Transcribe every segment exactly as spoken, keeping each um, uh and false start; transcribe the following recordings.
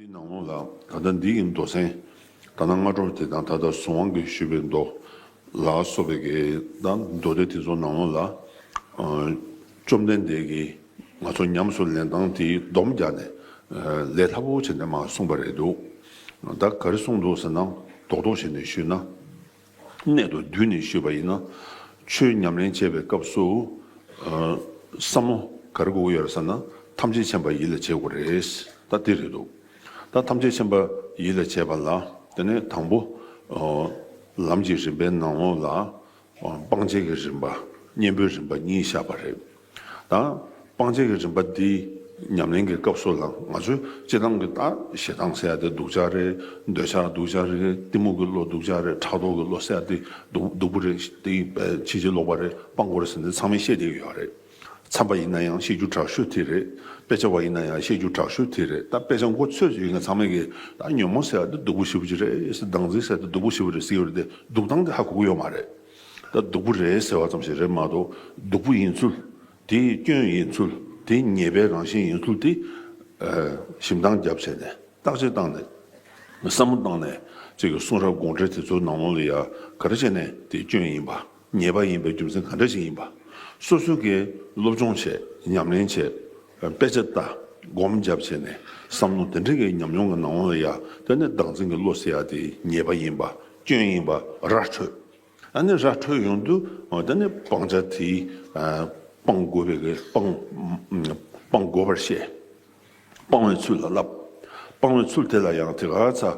འདིའི་ནང་ལོགས་ལ་ད་ལྟ་འདི་ཡི་མདོ་ཚན། ད་ལྟ་སྔ་དྲོ་དེ་དང་ད་ལྟ་གཟུངས་དབང་གིས་ཞུས་པའི་མདོ་ལ་སོགས་པའི་གི་ད་མདོ་སྡེ་དེ་ཚོ་ནང་ལོགས་ལ། ཨ། བཅོམ་ལྡན་འདས་ཀྱིས་ང་ཚོ་ཉམས་སུ་ལེན་སྟངས་དེ་སྡོམ་རྒྱག་ནས། ཨ། ལས་སླ་པོ་བྱས་ནས་མར་གསུངས་པ་རེད་འདུག་ད་ག་རེ་གསུངས་འདུག་ཟེར་ན། རྡོག་རྡོག་བྱས་ནས་ཞུས་ན། གནད་དུ་བསྡུས་ནས་ཞུས་པ་ཡིན་ན། ཆོས་ཉམས་ལེན་བྱེད་པའི་སྐབས་སུ། ཨ། བསམ་བློ་ག་རེ་དགོས་ཀྱི་ཡོད་རེད་ཟེར་ན། ཐམས་ཅད་མཁྱེན་པ་ཡིད་ལ་བྱེད་དགོས་རེད། ད་དེ་རེད་འདུག་ད་ཐམས་ཅད་མཁྱེན་པ་ཡིད་ལ་བྱེད་པ་ལ། དེ་ནས་དང་པོ། ཨ། ལམ་གྱི་རིམ་པའི་ནང་ལོགས་ལ། ཨ། སྤང་བྱའི་གི་རིམ་པ། གཉེན་པོའི་རིམ་པ་གཉིས་བཞག་པ་རེད། ད་སྤང་བྱའི་གི་རིམ་པ་འདི་ཉམས་ལེན་གྱི་སྐབས་སུ་ལ་ང་ཚོས་སྤྱིར་བཏང་གི་ད་ཞེ་སྡང་ཟེར་ཡ་དེ་སྡུག་ཅག་རེད། འདོད་ཆགས་སྡུག་ཅག་རེད། གཏི་མུག་གི་བློ་སྡུག་ཅག་རེད། ཕྲག་དོག་གི་བློ་ཟེར་ཡ་དེ་སྡུག་སྡུག་པོ་རེད། དེ་ཕྱིན་ཅི་ལོག་པ་རེད། སྤང་དགོས་རེད་ཟེར་ནས་ཚང་མས་བཤད་བསྡད་ཀྱི་ཡོད་རེད། འཚམས་པ་ཡིན་ན་ཡང་བཤད་རྒྱུ་དྲག་ཤོས་དེ་རེད། དཔེ་ཆ་བ་ཡིན་ན་ཡང་བཤད་རྒྱུ་དྲག་ཤོས་དེ་རེད། ད་དཔེ་ཆ་མགོ་ཚོས་ཡིན་ན་ཚང་མས་གི་ད་ཉོན་མོངས་ཟེར་ཡ་དེ་སྡུག་པོ་ཞེ་པོ་ཅིག་རེད། བདག་འཛིན་ཟེར་ཡ་དེ་སྡུག་པོ་ཞེ་པོ་རེད་ཟེར་གྱི་ཡོད་རེད་དེ། སྡུག་སྟངས་དེ་ཧ་གོ་གི་ཡོད་མ་རེད། ད་སྡུག་པོ་རེད་ཟེར་བ་ཙམ་ཞིག་རེད་མ་གཏོགས། སྡུག་པོ་ཡིན་ཚུལ། དེའི་སྐྱོན་ཡིན་ཚུལ། དེ་ཉེས་པའི་རང་བཞིན་ཡིན་ཚུལ་དེ། ཨ། ཞིབ་འདང་བརྒྱབ་བྱས་ནས། བརྟག་དཔྱད་བཏང་ནས། བསམ་བློ་བཏང་ནས། ཅིག་གི་གསུང་རབ་དགོངས་འགྲེལ་དེ་ཚོའི་ནང་ལོགས་ལ་ཡ། ག་རེ་བྱས་ནས་དེ་སྐྱོན་ཡིན་པ། ཉེས་པ་ཡིན་པའི་རྒྱུ་མཚན་ག་འདྲ་ཞིག་ཡིན་པ། སོ་སོ་གིས་སློབ་སྦྱོང་བྱས། ཉམས་ལེན་བྱས། དཔེ་ཆ་ལྟ། སྒོམ་བརྒྱབ་བྱས་ནས། བསམ་བློ་དེ་འདྲ་གི་ཉམས་མྱོང་གི་ནང་ལོགས་ལ་ཡ། དེ་ནས་བདག་འཛིན་གྱི་བློ་ཟེར་ཡ་དེ་ཉེས་པ་ཡིན་པ། སྐྱོན་ཡིན་པ་ར་འཕྲོད། ཨ་ནི་ར་འཕྲོད་ཡོང་དུས། ཨ། ད་ནི་སྤང་བྱ་དེ། ཨ། སྤང་དགོས་པའི་གི་སྤང་། སྤང་དགོས་པར་བཤད། སྤང་བའི་ཚུལ་ལ་བསླབ། སྤང་བའི་ཚུལ་དེ་ལ་ཡང་དེ་ག་ཚ།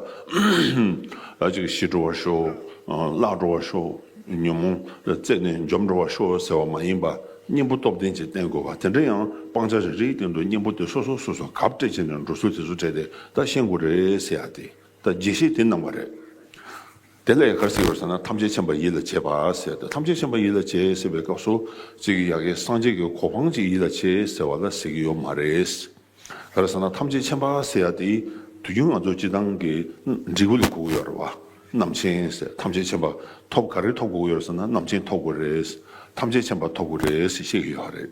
ཨ། ཅིག་ཞི་འགྲོ་བར་ཤོག། ཨ། བརླག་འགྲོ་བར་ཤོག། ཉོན་མོངས་རྩད་ནས་འཇོམས་འགྲོ་བར་ཤོག་ཟེར་བ་མ་ཡིན་པ། གཉེན་པོ་སྟོབས་ལྡན་ཅིག་བསྟེན་དགོས་པ། དེ་འདྲ་ཡང་སྤང་བྱ་རེ་རེའི་སྟེང་དུ་གཉེན་པོ་དེ་སོ་སོ་སོ་སོ་གབ་སྤྲད་བྱས་ནས་འགྲོ་ཚུལ་དེ་ཚོ་བྲལ་ཏེ་ད་ཤེས་དགོས་རེད་ཟེར་ཡ་དེ། ད་རྒྱས་བཤད་དེ་གནང་བ་རེད། དེ་ལ་ཡང་ག་རེ་ཟེར་བ་ཟེར་ན། ཐམས་ཅད་མཁྱེན་པ་ཡིད་ལ་བྱེད་པ་ཟེར་ཏེ། ཐམས་ཅད་མཁྱེན་པ་ཡིད་ལ་བྱེད་ཟེར་བའི་སྐབས་སུ། ཅིག་ཡ་གི་སངས་རྒྱས་ཀྱི་གོ་འཕང་ཅིག་ཡིད་ལ་བྱེད་ཟེར་བ་ལ་ཟེར་གྱི་ཡོད་མ་རེད། ག་རེ་ཟེར་ན། ཐམས་ཅད་མཁྱེན་པ་ཟེར་ཡ་དེ་དུས་རྒྱུན་ང་ཚོ་སྤྱིར་བཏང་གི་འབྲས་བུ་ལ་གོ་གི་ཡོད་རེད་བ། རྣམ་མཁྱེན་ཟེར། ཐམས་ཅད་མཁྱེན་པ་ཐོབ། ག་རེ་ཐོབ་དགོས་ཀྱི་ཡོད་རེད་ཟེར་ན། རྣམ་མཁྱེན་ཐོབ་དགོས་རེད། ཐམས་ཅད་མཁྱེན་པ་ཐོབ་དགོས་རེད་ཟེར་བཤད་ཀྱི་ཡོད་རེད།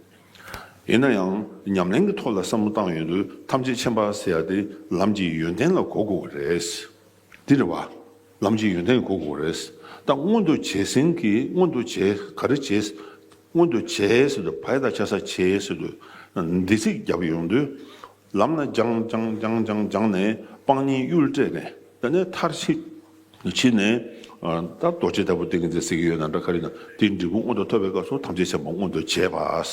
ཡིན་ན་ཡང་ཉམས་ལེན་གྱི་ཐོག་ལ་བསམ་བློ་བཏང་ཡོང་དུས། ཐམས་ཅད་མཁྱེན་པ་ཟེར་ཡ་དེ་ལམ་གྱི་ཡོན་ཏན་ལ་གོ་དགོས་ཀྱི་རེད། འདི་རེད་བ། ལམ་གྱི་ཡོན་ཏན་གོ་དགོས་རེད། ད་མངོན་དུ་བྱས་ཟིན་གྱི། མངོན་དུ་བྱས། ག་རེ་བྱས། མངོན་དུ་བྱས་ཟེར་དུས། བ་ཡ་བཏགས་བྱ་ས་བྱས་ཟེར་དུས། འདི་ཚིག་བརྒྱབ་ཡོང་དུས། ལམ་ལ་སྦྱངས་སྦྱངས་སྦྱངས་སྦྱངས་སྦྱངས་ནས་སྤང་གཉེན་གཡུལ་སྤྲད་ནས། ད་ནས་མཐར་ཕྱིན། ཕྱིན་ནས། ཨ། ད་རྡོ་རྗེ་ལྟ་བུ་ཏིང་ངེ་འཛིན་ཟེར་གྱི་ཡོད་ན་འདྲ། ག་རེ་ན། དེའི་འབྲས་བུ་མངོན་དུ་ཐོབ་པའི་སྐབས་སུ་ཐམས་ཅད་མཁྱེན་པ་མངོན་དུ་བྱས་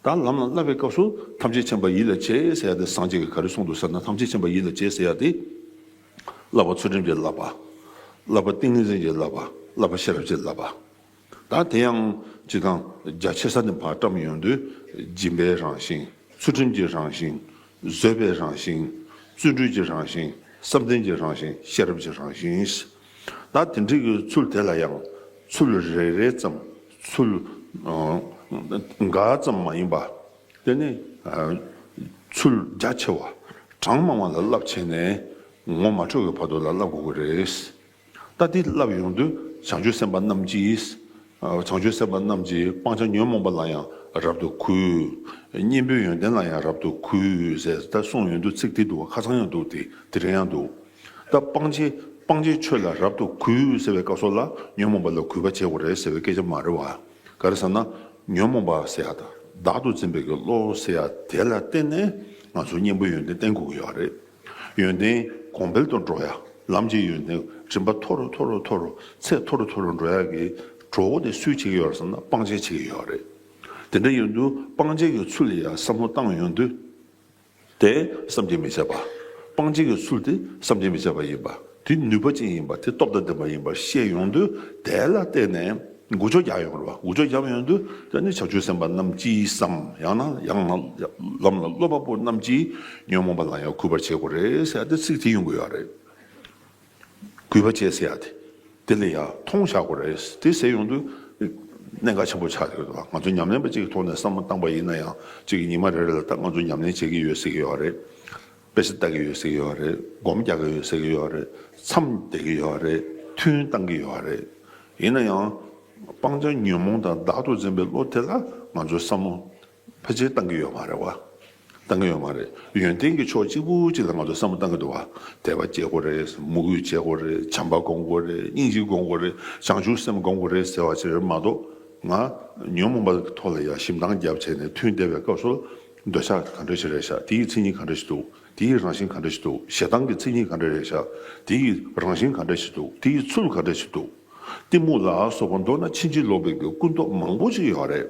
པ། ད་ལམ་ལ་བསླབ་པའི་སྐབས་སུ་ཐམས་ཅད་མཁྱེན་པ་ཡིད་ལ་བྱེད་ཟེར་ཡ་དེ་སངས་རྒྱས་ཀྱིས་ག་རེ་གསུངས་འདུག་ཟེར་ན། ཐམས་ཅད་མཁྱེན་པ་ཡིད་ལ་བྱེད་ཟེར་ཡ་དེ། བསླབ་པ་ཚུལ་ཁྲིམས་ཀྱི་བསླབ་པ། བསླབ་པ་ཏིང་ངེ་འཛིན་གྱི་བསླབ་པ། བསླབ་པ་ཤེས་རབ་ཀྱི་བསླབ་པ། ད་དེ་ཡང་སྤྱིར་བཏང་རྒྱ་ཆེ་ས་ནས་ཕར་བཀྲམ་ཡོང་དུས། སྦྱིན་པའི་རང་བཞིན། ཚུལ་ཁྲིམས་ཀྱི་རང་བཞིན། བཟོད་པའི་རང་བཞིན། བརྩོན་འགྲུས་ཀྱི་རང་བཞིན། བསམ་གཏན་གྱི་རང་བཞིན། ཤེས་རབ་ཀྱི་རང་བཞིན། ད་དེ་འདྲའི་གི་ཚུལ་དེ་ལ་ཡང་ཚུལ་རེ་རེ་ཙམ། ཚུལ། ཨ། འགའ་ཙམ་མ་ཡིན་པ། དེ་ནི། ཨ། ཚུལ་རྒྱ་ཆེ་བ། གྲངས་མང་བ་ལ་བསླབ་བྱས་ནས་ངོ་མ་འཕྲོད་ཀྱི་བར་དུ་ལ་བསླབ་དགོས་ཀྱི་རེད། ད་འདི་བསླབ་ཡོང་དུས་བྱང་ཆུབ་སེམས་དཔའ་རྣམས་ཀྱིས། ཨ། བྱང་ཆུབ་སེམས་དཔའ་རྣམས་ཀྱིས་སྤང་བྱ་ཉོན་མོངས་པ་ལ་ཡང་རབ་ཏུ་གུས། གཉེན་པོའི་ཡོན་ཏན་ལ་ཡང་རབ་ཏུ་གུས་ཟེར་ད་གསུངས་ཡོང་དུས། ཚིག་དེ་འདུག་བ། ཁ་སང་ཡང་འདུག་སྟེ། དེ་རིང་ཡང་འདུག་ད་སྤང་བྱའི། སྤང་བྱའི་ཆོས་ལ་རབ་ཏུ་གུས་ཟེར་བའི་སྐབས་སུ་ལ་ཉོན་མོངས་པ་ལ་གུས་པ་བྱེད་དགོས་རེད་ཟེར་བའི་སྐད་ཆ་མ་རེད་བ། ག་རེ་ཟེར་ན། ཉོན་མོངས་པ་ཟེར་ཡ་དང་བདག་ཏུ་འཛིན་པའི་གི་བློ་ཟེར་ཡ་དེ་ལ་བརྟེན་ནས་ང་ཚོ་གཉེན་པོའི་ཡོན་ཏན་བསྟེན་དགོས་ཀྱི་ཡོད་རེད། ཡོན་ཏན་གོང་འཕེལ་དུ་འགྲོ་ཡ། ལམ་གྱི་ཡོན་ཏན་རིམ་པ་མཐོ་རུ་མཐོ་རུ་མཐོ་རུ། ཚད་མཐོ་རུ་མཐོ་རུ་འགྲོ་ཡ་གི་གྲོགས་པོ་དེ་སུས་བྱེད་ཀྱི་ཡོད་རེད་ཟེར་ན། སྤང་བྱས་བྱེད་ཀྱི་ཡོད་རེད། དེ་འདྲ་ཡིན་དུས་སྤང་བྱ་གི་ཚུལ་ལ་ཡ་བསམ་བློ་བཏང་ཡོང་དུས། དེ་བསམ་གྱིས་མི་ཁྱབ་པ། སྤང་བྱ་གི་ཚུལ་དེ་བསམ་གྱིས་མི་ཁྱབ་པ་ཡིན་པ། དེ་ནུས་པ་ཅན་ཡིན་པ། དེ་སྟོབས་དང་ལྡན་པ་ཡིན་པ་ཤེས་ཡོང་དུས། དེ་ལ་བརྟེན་ནས་འགུལ་སྐྱོད་རྒྱག་ཡོང་རེད་བ། འགུལ་སྐྱོད་རྒྱག་ཡོང་དུས། དེ་ནི་བྱང་ཆུབ་སེམས་དཔའ་རྣམས་ཀྱིས་སམ། ཡང་ན་ཡང་ན་ལམ་ལ་སློབ་པ་པོ་རྣམས་ཀྱིས་ཉོན་མོངས་པ་ལ་ཡང་གུས་པར་བྱེད་དགོས་རེད་ཟེར་ཡ་དེ་ཚིག་དེ་ཡོང་གི་ཡོད་རེད། གུས་པ་བྱེད་ཟེར་ཡ་དེ། དེ་ལ་ཡ་མཐོང་བཞག་དགོས་རེད། དེ་ཟེར་ཡོང་དུས་གནད་འགག་ཆེན་པོ་ཆགས་ཡོད་པ། ང་ཚོ་ཉམས་ལེན་པ་གཅིག་གི་ཐོག་ནས་བསམ་བློ་བཏང་པ་ཡིན་ན་ཡང་། གཅིག་གི་ཉི་མ་རེ་རེ་ལ་ད་ང་ཚོ་ཉམས་ལེན་བྱེད་ཀྱི་ཡོད་ཟེར་གྱི་ཡོད་རེད། དཔེ་ཆ་ལྟ་གི་ཡོད་ཟེར་གྱི་ཡོད་རེད། སྒོམ་རྒྱག་གི་ཡོད་ཟེར་གྱི་ཡོད་རེད། མཚམས་བསྡད་ཀྱི་ཡོད་རེད། ཐུན་བཏང་གི་ཡོད་རེད། ཡིན་ན་ཡང་སྤང་བྱ་ཉོན་མོངས་དང་བདག་ཏུ་འཛིན་པའི་བློ་དེ་ལ་ང་ཚོས་བསམ་བློ་ཕལ་ཆེར་བཏང་གི་ཡོད་མ་རེད་བ། བཏང་གི་ཡོད་མ་རེད། ཡོན་ཏན་གྱི་ཕྱོགས་གཅིག་པུ་གཅིག་ལ་ང་ཚོ་བསམ་བློ་བཏང་གི་འདུག་བ། དད་པ་སྐྱེ་དགོས་རེད། མོས་གུས་བྱེད་དགོས་རེད། བྱམས་པ་སྒོམ་དགོས་རེད། སྙིང་རྗེ་སྒོམ་དགོས་རེད། བྱང་ཆུབ་སེམས་སྒོམ་དགོས་རེད་ཟེར་བ་ཅིག་རེད་མ་གཏོགས། ང་ཉོན་མོངས་པ་གི་ཐོག་ལ་ཡ་ཞིབ་འདང་བརྒྱབ་བྱས་ནས་ཐུན་བསྡད་པའི་སྐབས་སུ། འདོད་ཆགས་ག་འདྲ་ཞིག་རེད་ཤག་དེ་ཡི་མཚན་ཉིད་ག་འདྲ་ཞིག་འདུག་དེ་ཡི་རང་བཞིན་ག་འདྲ་ཞིག་འདུག་ཞེ་སྡང་གི་མཚན་ཉིད་ག་འདྲ་རེད་ཤག་དེ་ཡི་རང་བཞིན་ག་འདྲ་ཞིག་འདུག་དེ་ཡི་ཚུལ་ག་འདྲ་ཞིག་འདུག་གཏི་མུག་ལ་སོགས་པ་མདོར་ན་ཕྱིན་ཅི་ལོག་པའི་གི་ཀུན་རྟོག་མང་པོ་ཞིག་ཡོད་རེད།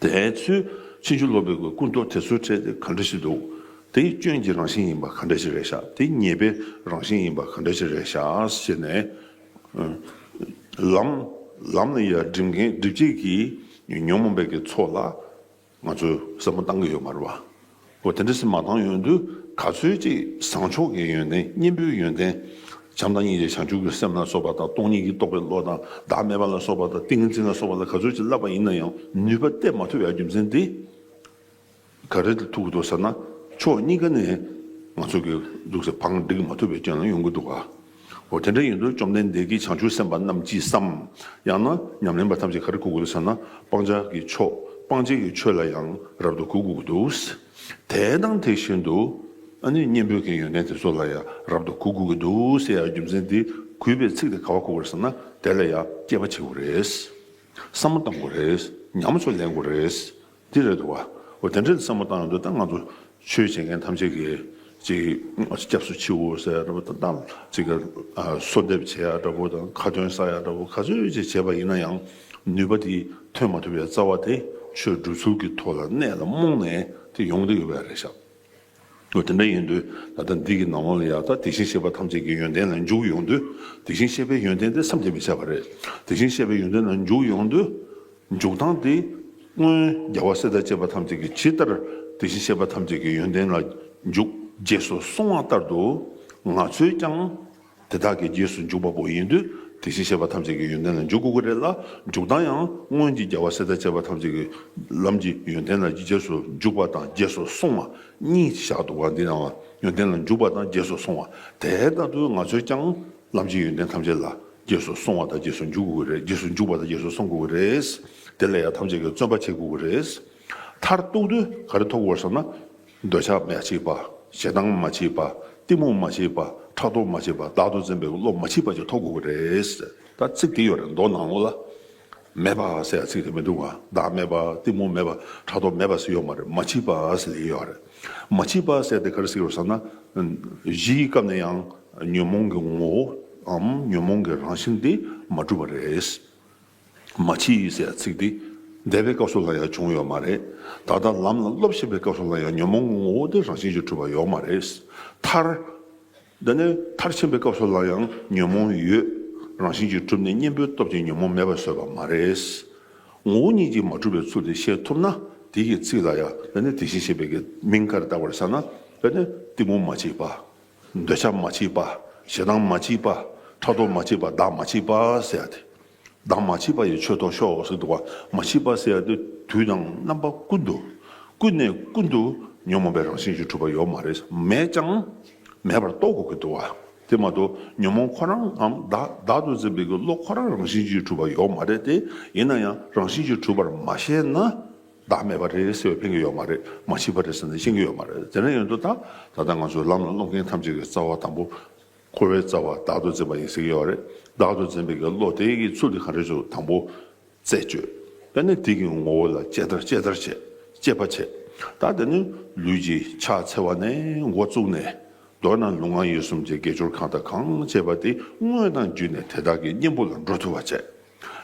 དེ་ཚོའི་ཕྱིན་ཅི་ལོག་པའི་ཀུན་རྟོག་དེ་ཚོའི་གྲས་དེ་ག་འདྲ་ཞིག་འདུག་དེ་སྐྱོན་གྱི་རང་བཞིན་ཡིན་པ་ག་འདྲ་ཞིག་རེད་ཤག་དེ་ཉེས་པའི་རང་བཞིན་ཡིན་པ་ག་འདྲ་ཞིག་རེད་ཤག་ཟེར་ནས། ལམ། ལམ་ལ་ཡ་འགྲིམ་མཁན་འགྲིམ་བྱེད་ཀྱི་ཉོན་མོངས་པའི་གི་ཚོགས་ལ་ང་ཚོས་བསམ་བློ་བཏང་གི་ཡོད་མ་རེད་བ། འོ་དེ་འདྲ་ཞིག་མ་བཏང་ཡོང་དུས་ག་ཚོད་ཅིག་བཟང་ཕྱོགས་ཀྱི་ཡོན་ཏན་གཉེན་པོའི་ཡོན་ཏན། བྱམས་དང་སྙིང་རྗེ་བྱང་ཆུབ་ཀྱི་སེམས་ལ་སོགས་པ་དང་སྟོང་ཉིད་ཀྱིས་རྟོགས་པའི་བློ་དང་བདག་མེད་པ་ལ་སོགས་པ་དང་ཏིང་ངེ་འཛིན་ལ་སོགས་པ་ལ་ག་ཚོད་ཅིག་བསླབ་པ་ཡིན་ན་ཡང་ནུས་པ་གཏད་མ་ཐུབ་པའི་རྒྱུ་མཚན་དེ། ག་རེ་ཐུག་འདུག་ཟེར་ན། ཕྱོགས་གཉིས་ཀ་ནས་ང་ཚོ་གི་འདུག་ཟེར་བང་བསྒྲིགས་མ་ཐུབ་པའི་རྐྱེན་ལ་ཡོང་གི་འདུག་ག་འོ་དེ་འདྲ་ཡིན་དུས་བཅོམ་ལྡན་འདས་ཀྱིས་བྱང་ཆུབ་སེམས་དཔའ་རྣམས་ཀྱིས་སམ། ཡང་ན་ཉམས་ལེན་པ་ཐམས་ཅད་ག་རེ་གོ་དགོས་ཟེར་ན། སྤང་བྱ་གི་ཕྱོགས་སྤང་བྱེད་ཀྱི་ཆོས་ལ་ཡང་རབ་ཏུ་གུས་དགོས་ཀྱི་འདུག་དེ་དང་དེ་བཞིན་དུ། ཨ་ནི་གཉེན་པོའི་གི་ཡོན་ཏན་དེ་ཚོ་ལ་ཡང་རབ་ཏུ་གུས་དགོས་ཀྱི་འདུག་ཟེར་ཡ་རྒྱུ་མཚན་དེ་གུས་པའི་ཚིག་དེ་ག་བ་གོ་དགོས་ཟེར་ན། དེ་ལ་ཡང་དཔྱད་པ་བྱེད་དགོས་རེད། བསམ་བློ་གཏང་དགོས་རེད། ཉམས་སུ་ལེན་དགོས་རེད། འདི་རེད་འདུག་བ། འོ་དེ་འདྲའི་བསམ་བློ་བཏང་ཡོང་དུས་ད་ང་ཚོ་ཆོས་བྱེད་མཁན་ཐམས་ཅད་ཀྱིས་ཅིག་སྐྱབས་སུ་མཆིའོ་ཟེར་ཡ་འདྲ་པོ་དང་། ཅིག་ག་གསོལ་འདེབས་བྱེད་ཡ་འདྲ་པོ་དང་། ཁ་ཏོན་བསགས་ཡ་འདྲ་པོ་ག་ཚོད་ཅིག་བྱས་པ་ཡིན་ན་ཡང་ནུས་པ་དེ་ཐོན་མ་ཐུབ་པའི་རྩ་བ་དེ་ཆོས་སྒྲུབ་ཚུལ་གྱི་ཐོག་ལ་གནད་ལ་རྨོངས་ནས་དེ་ཡོང་བསྡད་ཡོད་པ་རེད་ཤག་འོ་དེ་འདྲ་ཡིན་དུས་ད་ལྟ་འདི་གི་ནང་ལོགས་ལ་ཡ་ད་དེ་བཞིན་གཤེགས་པ་ཐམས་ཅད་ཀྱི་ཡོན་ཏན་ལ་འཇུག་ཡོང་དུས། དེ་བཞིན་གཤེགས་པའི་ཡོན་ཏན་དེ་བསམ་གྱིས་མི་ཁྱབ་པ་རེད། དེ་བཞིན་གཤེགས་པའི་ཡོན་ཏན་ལ་འཇུག་ཡོང་དུས། འཇུག་སྟངས་དེ། སྔོན་རྒྱལ་བ་སྲས་དང་བཅས་པ་ཐམས་ཅད་ཀྱིས་ཇི་ལྟར་དེ་བཞིན་གཤེགས་པ་ཐམས་ཅད་ཀྱི་ཡོན་ཏན་ལ་འཇུག་རྗེས་སུ་སོང་བ་ལྟར་དུ། ང་ཚོས་ཀྱང་དེ་དག་གི་རྗེས་སུ་འཇུག་པ་པོ་ཡིན་དུས་དེ་བཞིན་གཤེགས་པ་ཐམས་ཅད་ཀྱི་ཡོན་ཏན་ལ་འཇུག་དགོས་ཀྱི་རེད་ལ། འཇུག་སྟངས་ཡང་སྔོན་གྱི་རྒྱལ་བ་སྲས་དང་བཅས་པ་ཐམས་ཅད་ཀྱི་ལམ་གྱི་ཡོན་ཏན་ལ་རྗེས་སུ་འཇུག་པ་དང་རྗེས་སུ་སོང་བ་གཉིས་བཞག་འདུག་ག་འདི་ནང་ལ་ཡོན་ཏན་ལ་འཇུག་པ་དང་རྗེས་སུ་སོང་བ། དེ་ལྟར་དུ་ང་ཚོས་ཀྱང་ལམ་གྱི་ཡོན་ཏན་ཐམས་ཅད་ལ་རྗེས་སུ་སོང་བ་དང་རྗེས་སུ་འཇུག་དགོས་ཀྱི་རེད། རྗེས་སུ་འཇུག་པ་དང་རྗེས་སུ་སོང་དགོས་ཀྱི་རེད། དེ་ལ་ཡང་ཐམས་ཅད་ཀྱིས་བརྩོན་པ་བྱེད་དགོས་ཀྱི་རེད། མཐར་གཏུགས་དུས་ག་རེ་ཐོབ་དགོས་ཟེར་ན། འདོད་ཆགས་མ་མཆིས་པ། ཞེ་སྡང་མ་མཆིས་པ། གཏི་མུག་མ་མཆིས་པ། ཕྲག་དོག་མ་མཆིས་པ། བདག་ཏུ་འཛིན་པའི་བློ་མ་མཆིས་པ་ཅིག་ཐོབ་དགོས་ཀྱི་རེད། ད་ཚིག་དེ་ཡོད་རེད་མདོ་ནང་ལོགས་ལ། མེད་པ་ཟེར་ཡ་ཚིག་དེ་མི་འདུག་ག་བདག་མེད་པ། གཏི་མུག་མེད་པ། ཕྲག་དོག་མེད་པ་ཟེར་ཡོད་མ་རེད། མ་མཆིས་པ་ཟེར་ལབ་ཀྱི་ཡོད་རེད། མ་མཆིས་པ་ཟེར་དེ་ག་རེ་ཟེར་གྱི་ཡོད་ཟེར་ན། གཞིའི་སྐབས་ནས་ཡང་ཉོན་མོངས་ཀྱི་ངོ་བོའམ་ཉོན་མོངས་ཀྱི་རང་བཞིན་དེ་མ་གྲུབ་པ་རེད། མ་མཆིས་ཟེར་ཚིག་འདི་འདས་པའི་སྐབས་སུ་ལ་ཡང་བྱུང་ཡོད་མ་རེད། ད་ལྟ་ལམ་ལ་སློབ་བཞིན་པའི་སྐབས་སུ་ལ་ཡང་ཉོན་མོངས་ཀྱི་ངོ་བོ་དེ་རང་བཞིན་གྱིས་གྲུབ་པ་ཡོད་མ་རེད། མཐར། འདི་ནི་མཐར་ཕྱིན་པའི་སྐབས་སུ་ལ་ཡང་ཉོན་མོངས་ཡོད། རང་བཞིན་གྱིས་གྲུབ་ནས་གཉེན་པོའི་སྟོབས་ཀྱིས་ཉོན་མོངས་མེད་པར་བཟོས་པ་མ་རེད། ངོ་བོ་ཉིད་ཀྱིས་མ་གྲུབ་པའི་ཚུལ་དེ་ཤེས་ཐུབ་ན། དེ་གི་ཚིག་ལ་ཡང་འདི་ནི་དེ་བཞིན་གཤེགས་པའི་གི་མིང་ག་རེ་བཏགས་པ་རེད་ཟེར་ན། འདི་ནི་གཏི་མུག་མ་མཆིས་པ། འདོད་ཆགས་མ་མཆིས་པ། ཞེ་སྡང་མ་མཆིས་པ། ཕྲག་དོག་མ་མཆིས་པ། བདག་མ་མཆིས་པ་ཟེར་ཡ་དེ། བདག་མ་མཆིས་པ་ཡི་ཆོས་ཐོབ་ཤོག་ཟེར་འདུག་ག་མ་མཆིས་པ་ཟེར་ཡ་དེ་དུས་དང་རྣམ་པ་ཀུན་ཏུ། ཀུན་ནས་ཀུན་ཏུ་ཉོན་མོངས་པའི་རང་བཞིན་གྱིས་གྲུབ་པ་ཡོད་མ་རེད། མེད་ཀྱང་མེད་པར་རྟོགས་དགོས་ཀྱི་འདུག་ག་དེ་མ་གཏོགས་ཉོན་མོངས་ཁོ་རང་ངམ་བདག་བདག་ཏུ་འཛིན་པའི་གི་བློ་ཁོ་རང་རང་བཞིན་གྱིས་གྲུབ་པ་ཡོད་མ་རེད་དེ། ཡིན་ན་ཡང་རང་བཞིན་གྱིས་གྲུབ་པར་མ་ཤེས་ན། བདག་མེད་པ་རེད་ཟེར་བས་ཕན་གྱི་ཡོད་མ་རེད། མ་མཆིས་པ་རེད་ཟེར་ནས་ཤེས་ཀྱི་ཡོད་མ་རེད། དེ་འདྲ་ཡིན་དུས་ད་ད་ལྟ་ང་ཚོའི་ལམ་ལ་སློབ་མཁན་ཐམས་ཅད་ཀྱི་རྩ་བ་དང་པོ། འཁོར་བའི་རྩ་བ་བདག་ཏུ་འཛིན་པ་ཡིན་ཟེར་གྱི་ཡོད་རེད། བདག་ཏུ་འཛིན་པའི་གི་བློ་དེ་གི་ཚུལ་དེ་ག་རེ་བྱུང་དང་པོ། རྩད་གཅོད། དེ་ནས་དེ་གི་ངོ་བོ་ལ་དཔྱད་བརྡར་དཔྱད་བརྡར་བྱེད། དཔྱད་པ་བྱེད། ད་དེ་ནི་ལུས་ཀྱི་ཕྱག་འཚལ་བ་ནས་འགོ་བཙུགས་ནས། མདོར་ན་ལུས་ངག་ཡིད་གསུམ་གྱི་དགེ་སྦྱོར་གང་དང་གང་བྱས་པ་དེ་དངོས་དང་བརྒྱུད་ནས་དེ་དག་གི་གཉེན་པོ་ལ་འགྲོ་ཐུབ་པ་བྱེད།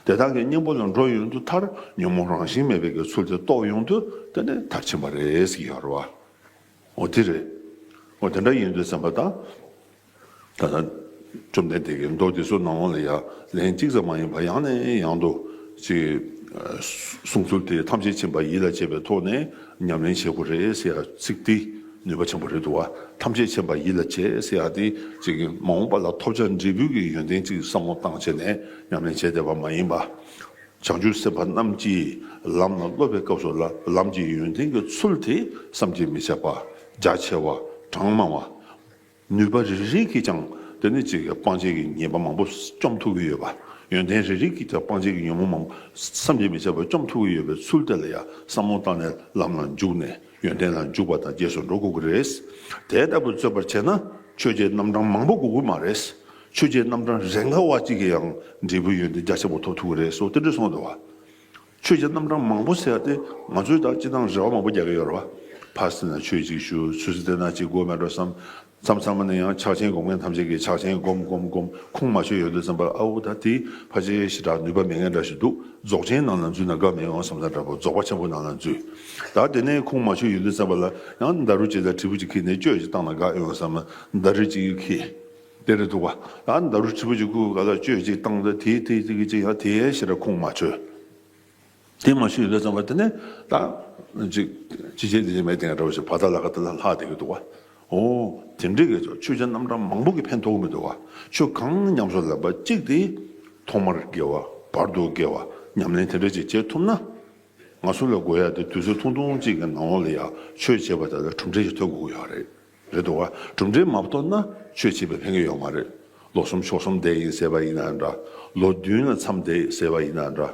དེ་དག་གི་གཉེན་པོ་ལ་འགྲོ་ཡོང་དུས་མཐར་ཉོན་མོངས་རང་བཞིན་མེད་པའི་གི་ཚུལ་དེ་རྟོགས་ཡོང་དུས་དེ་ནི་མཐར་ཕྱིན་པ་རེད་ཟེར་གྱི་ཡོད་རེད་བ། འོ་དེ་རེད། འོ་དེ་འདྲ་ཡིན་དུས་ཙམ་པ་དང་། ད་ལྟ་བཅོམ་ལྡན་འདས་ཀྱིས་མདོ་འདི་ཚོ་ནང་ལ་ཡང་ལན་གཅིག་ཙམ་མ་ཡིན་པར་ཡང་ནས་ཡང་དུ་ཅིག་གསུང་ཚུལ་དེ་ཐམས་ཅད་མཁྱེན་པ་ཡིད་ལ་བྱེད་པའི་ཐོག་ནས་ཉམས་ལེན་བྱེད་དགོས་རེད་ཟེར་ཡ་ཚིག་འདི་ནུས་པ་ཆེན་པོ་རེད་འདུག་བ། ཐམས་ཅད་མཁྱེན་པ་ཡིད་ལ་བྱེད་ཟེར་ཡ་དེ་ཅིག་མ་འོངས་པ་ལ་ཐོབ་བྱ་འབྲས་བུའི་གི་ཡོན་ཏན་ཅིག་བསམ་བློ་བཏང་བྱས་ནས་ཉམས་ལེན་བྱས་བསྡད་པ་མ་ཡིན་པ། བྱང་ཆུབ་སེམས་དཔའ་རྣམས་ཀྱིས་ལམ་ལ་སློབ་པའི་སྐབས་སུ་ལ་ལམ་གྱི་ཡོན་ཏན་གྱི་ཚུལ་དེ་བསམ་གྱིས་མི་ཁྱབ་པ། རྒྱ་ཆེ་བ། གྲངས་མང་བ། ནུས་པ་རེ་རེ་གིས་ཀྱང་དེ་ནི་གཅིག་གི་སྤང་བྱའི་གི་ཉེས་པ་མང་པོ་བཅོམ་ཐུབ་ཀྱི་ཡོད་པ། ཡོན་ཏན་རེ་རེ་གིས་ཀྱང་སྤང་བྱའི་གི་ཉོན་མོངས་མང་པོ་བསམ་གྱིས་མི་ཁྱབ་པ་བཅོམ་ཐུབ་ཀྱི་ཡོད་པའི་ཚུལ་དེ་ལ་ཡང་བསམ་བློ་བཏང་ནས་ལམ་ལ་འཇུག་ནས། ཡོན་ཏན་ལ་འཇུག་པ་དང་རྗེས་སུ་འགྲོ་དགོས་ཀྱི་རེད། དེ་ལྟ་བུ་རྩོད་པར་བྱས་ན་ཆོས་ཀྱི་རྣམ་གྲངས་མང་པོ་དགོས་ཀྱི་མ་རེད། ཆོས་ཀྱི་རྣམ་གྲངས་རེ་འགའ་བ་གཅིག་གིས་ཡང་འབྲས་བུའི་ཡོན་ཏན་རྒྱ་ཆེན་པོ་ཐོབ་ཐུབ་ཀྱི་རེད་སོགས་དེ་འདྲ་གསུངས་འདུག་བ། ཆོས་ཀྱི་རྣམ་གྲངས་མང་པོ་ཟེར་ཡ་དེ་ང་ཚོས་ད་སྤྱིར་བཏང་རེ་བ་མང་པོ་རྒྱག་གི་ཡོད་རེད་བ། ཕར་ཟེར་ན་ཆོས་གཅིག་ཞུ། ཚུར་ཟེར་ན་གཅིག་དགོས་མེད་འགྲོ་བསམ། མཚམས་མཚམས་ནས་ཡང་ཕྱག་ཆེན་སྒོམ་མཁན་ཐམས་ཅད་ཀྱིས་ཕྱག་ཆེན་སྒོམ་སྒོམ་སྒོམ་ཁུངས་མ་ཆོད་ཡོང་དུས་ཙམ་པ། ཨའོ་ད་དེ་ཕལ་ཆེར་ཞེ་དྲག་ནུས་པ་མེད་མཁན་འདྲ་ཞིག་འདུག་རྫོགས་ཆེན་ནང་ལ་འཛུལ་ན་དགའ་མི་ཡོང་བསམ་ས་འདྲ་པོ། རྫོགས་པ་ཆེན་པོ་ནང་ལ་འཛུལ། ད་དེ་ནས་ཁུངས་མ་ཆོད་ཡོང་དུས་ཙམ་པ་ལ་ཡང་ཌ་རུ་གཅིག་དང་དྲིལ་བུ་གཅིག་ཁྱེར་ནས་གཅོད་ཅིག་བཏང་ན་དགའ་ཡོང་བསམ། ཌ་རུ་གཅིག་ཁྱེར། དེ་རེད་འདུག་བ། ད་ཌ་རུ་དྲིལ་བུ་གཅིག་ཁུར་ག་ལ་གཅོད་ཅིག་བཏང་། ད་དེའི་དེའི་དེ་གི་ཅིག་ཡང་དེའི་ཞེ་དྲག་ཁུངས་མ་ཆོད། དེ་མ་ཞུས་ཡོད་ཙམ་པ་དེ་ནས་ད་ཅིག་ཅི་བྱེད་དེ་བྱེད་མེད་དེ་འདྲ་བ་ཞིག་བར་ཐག་ལ་ཁ་དེ་ལ་ལྷག་བསྡད་ཀྱི་འདུག་བ། ཨོ། དེ་འདྲའི་གི་ཆོས་ཀྱི་རྣམ་གྲངས་མང་པོ་གི་ཕན་ཐོགས་མི་འདུག་བ། ཆོས་གང་ཉམས་སུ་ལེན་པ་གཅིག་དེ་ཐོག་མར་དགེ་བ། བར་དུ་དགེ་བ། ཉམས་ལེན་དེ་འདྲ་ཅིག་བྱེད་ཐུབ་ན། ང་ཚོ་ལ་དགོས་ཡ་དེ་དུས་ཚོད་ཐུང་ཐུང་གཅིག་གི་ནང་ལོགས་ལ་ཡ་ཆོས་བྱེད་པ་དེ་ལ་གྲུབ་འབྲས་ཤིག་ཐོབ་དགོས་ཀྱི་ཡོད་རེད། རེད་འདུག་བ། གྲུབ་འབྲས་མ་ཐོབ་ན་ཆོས་བྱས་པས་ཕན་གྱི་ཡོད་མ་རེད། ལོ་གསུམ་ཕྱོགས་གསུམ་བསྡད་ཡིན་ཟེར་བ་ཡིན་ན་འདྲ། ལོ་བདུན་ལ་མཚམས་བསྡད་ཟེར་བ་ཡིན་ན་འདྲ།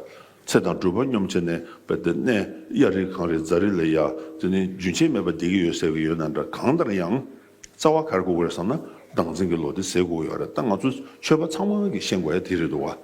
ཚེ་དང་སྒྲུབ་པ་སྙོམས་བྱས་ནས་བས་ཏེ་གནས་གཡའ་རི་གངས་རི་རྫ་རི་ལ་ཡ་དེ་ནི་རྒྱུན་ཆད་མེད་པར་བསྡད་ཀྱི་ཡོད་ཟེར་གྱི་ཡོད་ན་འདྲ། གང་ལྟར་ཡང་རྩ་བ་ག་རེ་དགོས་ཀྱི་རེད་བསམ་ན། བདག་འཛིན་གྱི་བློ་དེ་ཟད་དགོས་ཀྱི་ཡོད་རེད། ད་ང་ཚོ་ཆོས་པ་ཚང་མ་གིས་ཤེས་དགོས་ཡ་དེ་རེད་འདུག་བ།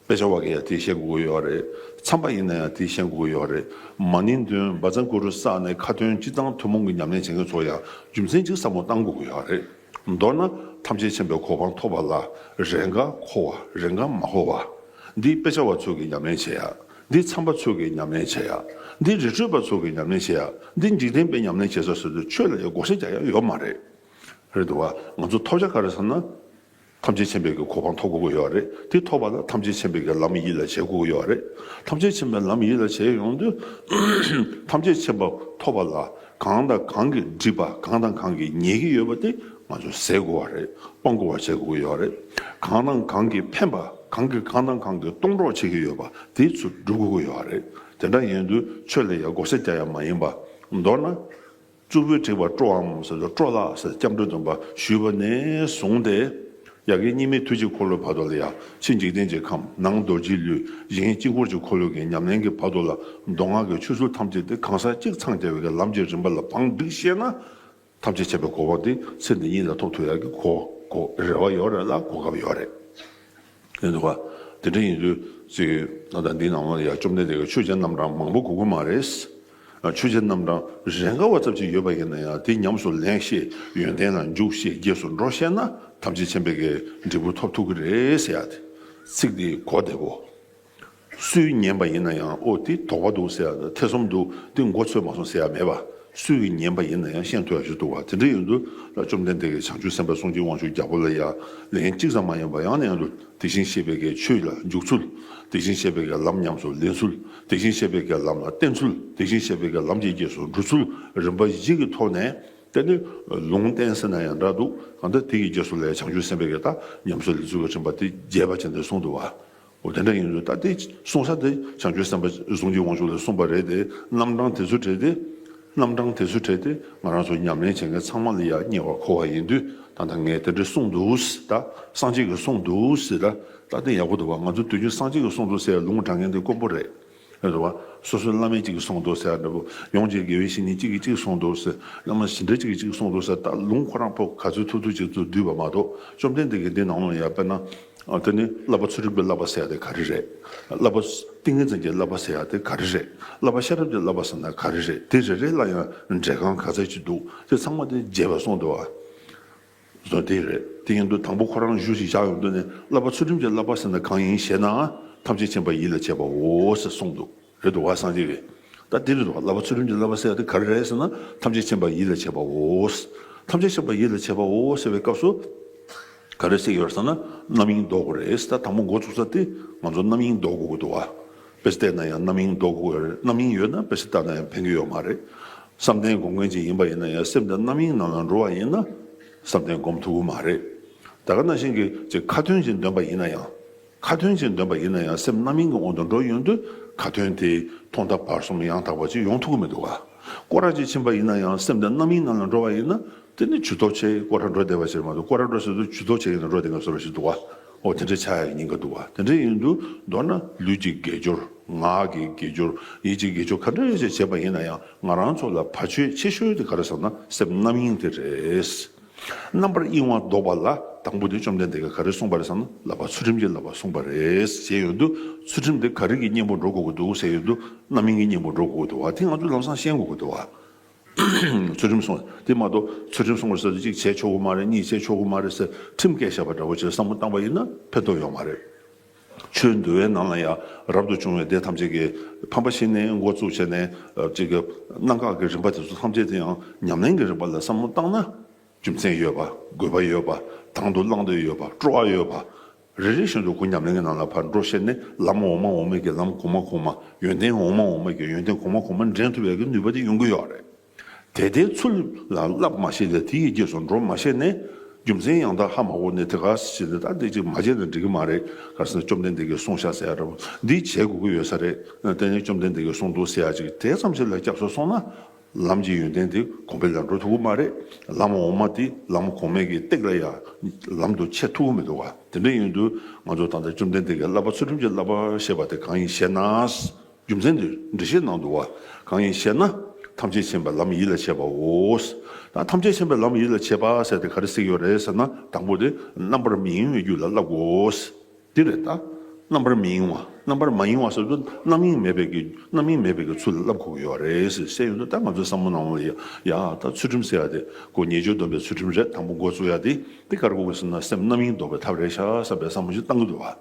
དཔེ་ཆ་བ་གིས་ཡང་དེ་ཤེས་དགོས་ཀྱི་ཡོད་རེད། མཚམས་པ་ཡིན་ན་ཡང་དེ་ཤེས་དགོས་ཀྱི་ཡོད་རེད། མ་ཎི་འདོན། བཛྲ་གུ་རུ་བསགས་ནས་ཁ་ཏོན་སྤྱི་གཙང་ཐུན་མོང་གི་ཉམས་ལེན་བྱེད་མཁན་ཚོ་ཡང་རྒྱུ་མཚན་གཅིག་བསམ་བློ་བཏང་དགོས་ཀྱི་ཡོད་རེད། མདོར་ན་ཐམས་ཅད་མཁྱེན་པའི་གོ་འཕང་ཐོབ་པ་ལ་རེས་འགའ་འཁོར་བ། རེས་འགའ་མ་འཁོར་བ། འདི་དཔེ་ཆ་བ་ཚོ་གིས་ཉམས་ལེན་བྱེད་ཡ། འདི་མཚམས་པ་ཚོ་གིས་ཉམས་ལེན་བྱེད་ཡ། འདི་རི་ཁྲོད་པ་ཚོ་གིས་ཉམས་ལེན་བྱེད་ཡ། འདི་འཇིག་རྟེན་པས་ཉམས་ལེན་བྱེད་ས་ཟེར་དུས་ཆོས་ལ་ཡང་བགོ་བཤའ་རྒྱག་ཡ་ཡོད་མ་རེད། རེད་འདུག་བ། ང་ཚོ་ཐོབ་བྱ་ག་རེ་ཟེར་ན། ཐམས་ཅད་མཁྱེན་པའི་གི་གོ་འཕང་ཐོབ་དགོས་ཀྱི་ཡོད་རེད། དེ་ཐོབ་པ་ལ་ཐམས་ཅད་མཁྱེན་པའི་གི་ལམ་ཡིད་ལ་བྱེད་དགོས་ཀྱི་ཡོད་རེད། ཐམས་ཅད་མཁྱེན་པའི་ལམ་ཡིད་ལ་བྱེད་ཡོང་དུས། ཐམས་ཅད་མཁྱེན་པ་ཐོབ་པ་ལ་གང་དང་གང་གིས་སྒྲིབ་པ། གང་དང་གང་གིས་ཉེས་ཀྱི་ཡོད་པ་དེ་ང་ཚོས་ཟད་དགོས་པ་རེད། སྤང་དགོས་པ་བྱེད་དགོས་ཀྱི་ཡོད་རེད། གང་དང་གང་གིས་ཕན་པ། གང་གིས་གང་དང་གང་གིས་སྟོང་གྲོགས་བྱེད་ཀྱི་ཡོད་པ་དེ་ཚོ་སྒྲུབ་དགོས་ཀྱི་ཡོད་རེད། དེ་འདྲ་ཡིན་དུས་ཆོས་ལ་ཡང་བགོ་བཤའ་རྒྱག་ཡ་མ་ཡིན་པ། མདོར་ན། གཙུག་ཕུད་བྲེགས་པ་སྤྲོའམ་ཟེར་དུས། སྤྲོ་ལགས་ཟེར་སྐྱབས་འགྲོའི་སྡོམ་པ་ཞུས་པ་ནས་བཟུང་སྟེ། ཡ་གི་གཉིས་མེད་ཐུགས་ཀྱི་འཁོར་ལོའི་བར་དུ་ལ་ཡ། ཕྱི་འཇིག་རྟེན་གྱི་ཁམས། ནང་རྡོ་རྗེའི་ལུས། གཞན་དཀྱིལ་འཁོར་གྱི་འཁོར་ལོ་གི་ཉམས་ལེན་གྱི་བར་དུ་ལ། མདོ་སྔགས་ཀྱི་ཆོས་ཚུལ་ཐམས་ཅད་དེ་གང་ཟག་གཅིག་འཚང་རྒྱ་བའི་གི་ལམ་གྱི་རིམ་པ་ལ་བང་བསྒྲིགས་ཤེས་ན། ཐམས་ཅད་མཁྱེན་པའི་གོ་འཕང་དེ་ཚེ་འདི་ཉིད་ལ་ཐོབ་ཐུབ་ཡག་གི་གོ་གོ་རེ་བ་ཡོད་རེད་ལ། གོ་སྐབས་ཡོད་རེད། ཡིན་འདུག་ག། དེ་འདྲ་ཡིན་དུས་ཅིག་ད་ལྟ་འདི་ནང་ལ་ཡང་བཅོམ་ལྡན་འདས་ཀྱིས་ཆོས་ཀྱི་རྣམ་གྲངས་མང་པོ་དགོས་ཀྱི་མ་རེད། ཆོས་ཀྱི་རྣམ་གྲངས་རེ་འགའ་བ་ཙམ་ཅིག་ཡོད་པ་ཡིན་ན་ཡང་དེ་ཉམས་སུ་ལེན་ཤེས། ཡོན་ཏན་ལ་འཇུག་ཤེས། རྗེས་སུ་འགྲོ་ཤེས་ན་ཐམས་ཅད་མཁྱེན་པའི་གི་འབྲས་བུ་ཐོབ་ཐུབ་ཀྱི་རེད་ཟེར་ཡ་དེ། ཚིག་འདི་གོ་བདེ་པོ། སུས་ཉན་པ་ཡིན་ན་ཡང་ཨོ་དེ་དོགས་པ་འདུག་ཟེར་ཡ་དང་ཐེ་ཚོམ་འདུག་དེ་མགོ་ཚོས་མ་སོང་ཟེར་ཡ་མེད་པ། སུས་ཉན་པ་ཡིན་ན་ཡང་ཤེས་ཐུབ་ཡ་ཞིག་འདུག་བ། དེ་འདྲ་ཡིན་དུས་ལ་བཅོམ་ལྡན་འདས་ཀྱིས་བྱང་ཆུབ་སེམས་དཔའི་གསུང་གཅིག་དབང་ཕྱུག་རྒྱལ་པོ་ལ་ཡ་ལན་གཅིག་ཙམ་མ་ཡིན་པ་ཡང་ནས་ཡང་དུ་དེ་བཞིན་གཤེགས་པའི་གི་ཆོས་ལ་འཇུག་ཚུལ། དེ་བཞིན་གཤེགས་པའི་གི་ལམ་ཉམས་སུ་ལེན་ཚུལ། དེ་བཞིན་གཤེགས་པའི་གི་ལམ་ལ་བརྟེན་ཚུལ། དེ་བཞིན་གཤེགས་པའི་གི་ལམ་གྱི་རྗེས་སུ་འགྲོ་ཚུལ། རིམ་པ་བཞི་གི་ཐོག་ནས་དེ་ནི་ལུང་བསྟན་ཟེར་ན་ཡང་འདྲ་འདུག་གང་ལྟར་དེ་ཡི་རྗེས་སུ་ལ་ཡ་བྱང་ཆུབ་སེམས་དཔའི་གི་ད་ཉམས་སུ་ལེན་ཚུལ་གྱི་རིམ་པ་དེ་རྒྱས་པ་ཅན་དེ་གསུངས་འདུག་བ། འོ་དེ་འདྲ་ཡིན་དུས་ད་དེ་གསུང་ས་དེ་བྱང་ཆུབ་སེམས་དཔའི་གསུང་གཅིག་དབང་ཕྱུག་ལས་གསུངས་པ་རེད་དེ། རྣམ་གྲངས་དེ་ཚོ་བྲལ་ཏེ། རྣམ་གྲངས་དེ་ཚོ་བྲལ་ཏེ་ང་རང་ཚོ་ཉམས་ལེན་བྱེད་མཁན་ཚང་མ་ལ་ཡ་ཉེ་བར་མཁོ་བ་ཡིན་དུས། ད་ལྟ་ངས་དེ་འདྲ་གསུངས་འདུག་ཟེར། ད་སངས་རྒྱས་ཀྱིས་གསུངས་འདུག་ཟེར། ད་ད་དེ་ཡག་པོ་འདུག་བ། ང་ཚོ་དུས་རྒྱུན་སངས་རྒྱས་ཀྱིས་གསུངས་འདུག་ཟེར་ལུང་དྲངས་མཁན་དེ་དཀོན་པོ་རེད། རེད་འདུག་བ། སོ་སོའི་བླ་མས་གཅིག་གིས་གསུངས་འདུག་ཟེར་ཡ་འདྲ་པོ། ཡོངས་ཀྱི་དགེ་བའི་བཤེས་གཉེན་གཅིག་གིས་གཅིག་གསུངས་འདུག་ཟེར། བླ་མ་གཞན་འདྲ་གཅིག་གིས་གཅིག་གསུངས་འདུག་ཟེར། ད་ལུང་ཁོ་རང་པོ་ག་ཚོད་ཐུབ་ཐུབ་ཅིག་ཏུ་བསྡུས་པ་མ་གཏོགས། བཅོམ་ལྡན་འདས་ཀྱིས་འདི་ནང་ལ་ཡ་དཔེར་ན། ཨ། དེ་ནི་བསླབ་པ་ཚུལ་ཁྲིམས་ཀྱི་བསླབ་པ་ཟེར་ཡ་དེ་ག་རེ་རེད། བསླབ་པ་ཏིང་ངེ་འཛིན་གྱི་བསླབ་པ་ཟེར་ཡ་དེ་ག་རེ་རེད། བསླབ་པ་ཤེས་རབ་ཀྱི་བསླབ་པ་ཟེར་ན་ག་རེ་རེད། དེ་རེ་རེ་ལ་ཡང་འགྲེལ་ཁང་ག་ཚད་ཅིག་འདུག་དེ་ཚང་མ་དེ་རྒྱས་པ་གསུངས་འདུག་བ། བཟོ་དེ་རེད། དེ་ཡིན་དུས་དང་པོ་ཁོ་རང་གཞུང་ཞིག་བཞག་ཡོང་དུས་ནས། བསླབ་པ་ཚུལ་ཁྲིམས་ཀྱི་བསླབ་པ་ཟེར་ན་གང་ཡིན་ཞེ་ན། ཐམས་ཅད་མཁྱེན་པ་ཡིད་ལ་བྱེད་པའོ་ཟེར་གསུངས་འདུག་རེད་འདུག་བ། སངས་རྒྱས་ཀྱིས། ད་དེ་རེད་འདུག་བ། བསླབ་པ་ཚུལ་ཁྲིམས་ཀྱི་བསླབ་པ་ཟེར་ཡ་དེ་ག་རེ་རེད་ཟེར་ན། ཐམས་ཅད་མཁྱེན་པ་ཡིད་ལ་བྱེད་པའོ། ཐམས་ཅད་མཁྱེན་པ་ཡིད་ལ་བྱེད་པའོ་ཟེར་བའི་སྐབས་སུ། ག་རེ་ཟེར་གྱི་ཡོད་རེད་ཟེར་ན། རྣམ་གཡེང་ཟློག་དགོས་རེད་ཟེར། ད་དང་པོ་འགོ་བཙུགས་ས་དེ་ང་ཚོ་རྣམ་གཡེང་ཟློག་དགོས་ཀྱི་འདུག་བ། དཔེ་བལྟས་ན་ཡང་རྣམ་གཡེང་ཟློག་དགོས་ཀྱི་ཡོད་རེད། རྣམ་གཡེང་ཡོད་ན་དཔེ་ཆ་ལྟ་ན་ཡང་ཕན་གྱི་ཡོད་མ་རེད། བསམ་གཏན་སྒོམ་མཁན་ཅིག་ཡིན་པ་ཡིན་ན་ཡང་། སེམས་དེ་རྣམ་གཡེང་ནང་ལ་འགྲོ་བ་ཡིན་ན། བསམ་གཏན་སྒོམ་ཐུབ་ཀྱི་མ་རེད། ད་ག་ནང་བཞིན་གྱི་ཅིག་ཁ་ཏོན་ཅིག་འདོན་པ་ཡིན་ན་ཡང་། ཁ་ཏོན་ཅིག་འདོན་པ་ཡིན་ན་ཡང་། སེམས་རྣམ་གཡེང་གི་དབང་དུ་འགྲོ་ཡོང་དུས། ཁ་ཏོན་དེ་ཐོག་མཐའ་བར་གསུམ་ཡང་དག་པ་ཅིག་ཡོང་ཐུབ་ཀྱི་མི་འདུག་ག་སྐོར་ར་ཅིག་ཕྱིན་པ་ཡིན་ན་ཡང་། སེམས་དེ་རྣམ་གཡེང་ནང་ལ་འགྲོ་བ་ཡིན་ན། དེ་ནི་ཇུས་གཏོགས་བྱས་སྐོར་ར་འགྲོ་བསྡད་པ་ཞིག་མ་གཏོགས། སྐོར་ར་འགྲོ་ཟེར་དུས་ཇུས་གཏོགས་བྱས་ཡིན་ན་འགྲོ་བསྡད་མཁན་བཟོ་འདྲ་ཞིག་འདུག་ག་འོ་དེ་འདྲ་ཆགས་ཡག་གི་ཉེན་ཁ་འདུག་བ། དེ་འདྲ་ཡིན་དུས་མདོར་ན་ལུས་ཀྱི་དགེ་སྦྱོར། ངག་གི་དགེ་སྦྱོར། ཡིད་ཀྱི་དགེ་སྦྱོར་ག་འདྲ་ཞིག་བྱས་པ་ཡིན་ན་ཡང་ང་རང་ཚོ་ལ་བར་ཆད་ཆེ་ཤོས་དེ་ག་རེ་ཟེར་ན་སེམས་རྣམ་གཡེང་དེ་རེད། རྣམ་པར་གཡེང་བ་ཟློག་པ་ལ་དང་པོ་དེ་བཅོམ་ལྡན་འདས་ཀྱིས་ག་རེ་གསུངས་པ་རེད་ཟེར་ན་བསླབ་པ་ཚུལ་ཁྲིམས་ཀྱི་བསླབ་པ་གསུངས་པ་རེད་ཞེས་ཡོང་དུས་ཚུལ་ཁྲིམས་དེ་ག་རེ་གི་གཉེན་པོ་འགྲོ་དགོས་ཀྱི་འདུག་ཟེར་ཡོང་དུས་རྣམ་གཡེང་གི་གཉེན་པོ་འགྲོ་དགོས་ཀྱི་འདུག་བ། དེ་ང་ཚོས་ལམ་སང་ཤེས་དགོས་ཀྱི་འདུག་བ། ཚུལ་ཁྲིམས་སྲུང་། དེ་མ་གཏོགས་ཚུལ་ཁྲིམས་སྲུང་བར་ཟེར་དུས་གཅིག་བྱས་ཆོག་གི་མ་རེད། གཉིས་བྱས་ཆོག་གི་མ་རེད་ཟེར་ཁྲིམས་བཀལ་བཞག་པ་འདྲ་བོ་བྱས་བསམ་བློ་བཏང་པ་ཡིན་ན་ཕན་ཐོགས་ཡོད་མ་རེད། ཆོས་འདུལ་བའི་ནང་ལ་ཡང་རབ་ཏུ་བྱུང་བའི་སྡེ་ཐམས་ཅད་ཀྱིས་ཕམ་པ་བྱས་ནས་འགོ་བཙུགས་བྱས་ནས་ཅིག་གི་གནད་འགག་གི་རིམ་པ་དེ་ཚོ་ཐམས་ཅད་དེ་ཡང་ཉམས་ལེན་གྱི་རིམ་པ་ལ་བསམ་བློ་བཏང་ན་རྒྱུ་མཚན་ཡོད་པ། དགོས་པ་ཡོད་པ། དང་དུ་བླང་འདོད་ཡོད་པ། སྤྲོ་བ་ཡོད་པ། རེ་རེ་བཞིན་དུ་ཁོ་ཉམས་ལེན་གྱི་ནང་ལ་ཕར་འགྲོ་ཤེས་ནས་ལམ་འོག་མ་འོག་མའི་གི་ལམ་གོང་མ་གོང་མ། ཡོན་ཏན་འོག་མ་འོག་མའི་གི་ཡོན་ཏན་གོང་མ་གོང་མ་འདྲེན་ཐུབ་པའི་གི་ནུས་པ་དེ་ཡོང་གི་ཡོད་རེད། དེ་ལྟའི་ཚུལ་ལ་བསླབ་མ་ཤེས་ཏེ་དེ་ཡི་རྗེས་སུ་འགྲོ་མ་ཤེས་ནས་རྒྱུ་མཚན་ཡང་དག་ཧ་མ་གོ་ནས་དེ་ག་ཟེར་ནས་ད་འདི་ཅིག་མ་བྱས་ན་འགྲིག་གི་མ་རེད། ག་རེ་ཟེར་ན་བཅོམ་ལྡན་འདས་ཀྱིས་གསུངས་བཞག་ཟེར་ཡ་འདྲ་བོ་འདི་བྱེད་དགོས་ཀྱི་ཡོད་ས་རེད། དེ་ནས་བཅོམ་ལྡན་འདས་ཀྱིས་གསུངས་འདུག་ཟེར་ཡ་ཅིག་དེ་ཙམ་ཞིག་ལ་སྐྱབས་སུ་སོང་ན། ལམ་གྱི་ཡོན་ཏན་དེ་གོང་འཕེལ་ལ་འགྲོ་ཐུབ་ཀྱི་མ་རེད། ལམ་འོག་མ་དེ་ལམ་གོང་མའི་གི་སྟེགས་ལ་ཡང་ལམ་དུ་ཆས་ཐུབ་ཀྱི་མི་འདུག་བ། དེ་འདྲ་ཡིན་དུས་ང་ཚོ་ད་ལྟ་བཅོམ་ལྡན་འདས་ཀྱིས་བསླབ་པ་ཚུལ་ཁྲིམས་ཀྱི་བསླབ་པ་ཞེས་པ་དེ་གང་ཡིན་ཞེ་ན། རྒྱུ་མཚན་དེ་འགྲེལ་བཤད་གནང་འདུག་བ། གང་ཡིན་ཞེ་ན། ཐམས་ཅད་མཁྱེན་པའི་ལམ་ཡིད་ལ་བྱེད་པའོ། ད་ཐམས་ཅད་མཁྱེན་པའི་ལམ་ཡིད་ལ་བྱེད་པ་ཟེར་དེ་ག་རེ་ཟེར་གྱི་ཡོད་རེད་ཟེར་ན་དང་པོ་དེ་རྣམ་པར་མི་གཡེང་བའི་རྒྱུད་ལ་བསླབ་དགོས། འདི་རེད་ད། རྣམ་པར་མི་གཡེང་བ། རྣམ་པར་མ་གཡེང་བ་ཟེར་དུས་རྣམ་གཡེང་མེད་པའི་གི་རྣམ་གཡེང་མེད་པའི་གི་ཚུལ་ལ་བསླབ་དགོས་ཀྱི་ཡོད་རེད་ཟེར་ཟེར་ཡོང་དུས་ད་ང་ཚོའི་བསམ་བློ་ནང་ལ་ཡ་ཡ་ད་ཚུལ་ཁྲིམས་ཟེར་ཡ་དེ་ཁོ་ཉེས་སྤྱོད་སྡོམ་པའི་ཚུལ་ཁྲིམས་རེད། དང་པོ་འགོ་བཙུགས་ཡ་དེ་དེ་ག་རེ་དགོས་ཀྱི་ཟེར་ན་སེམས་རྣམ་གཡེང་ཟློག་པའི་ཐབས་རེད་ཤག་བསམ་པའི་བསམ་བློ་ཞིག་བཏང་གི་འདུག་བ།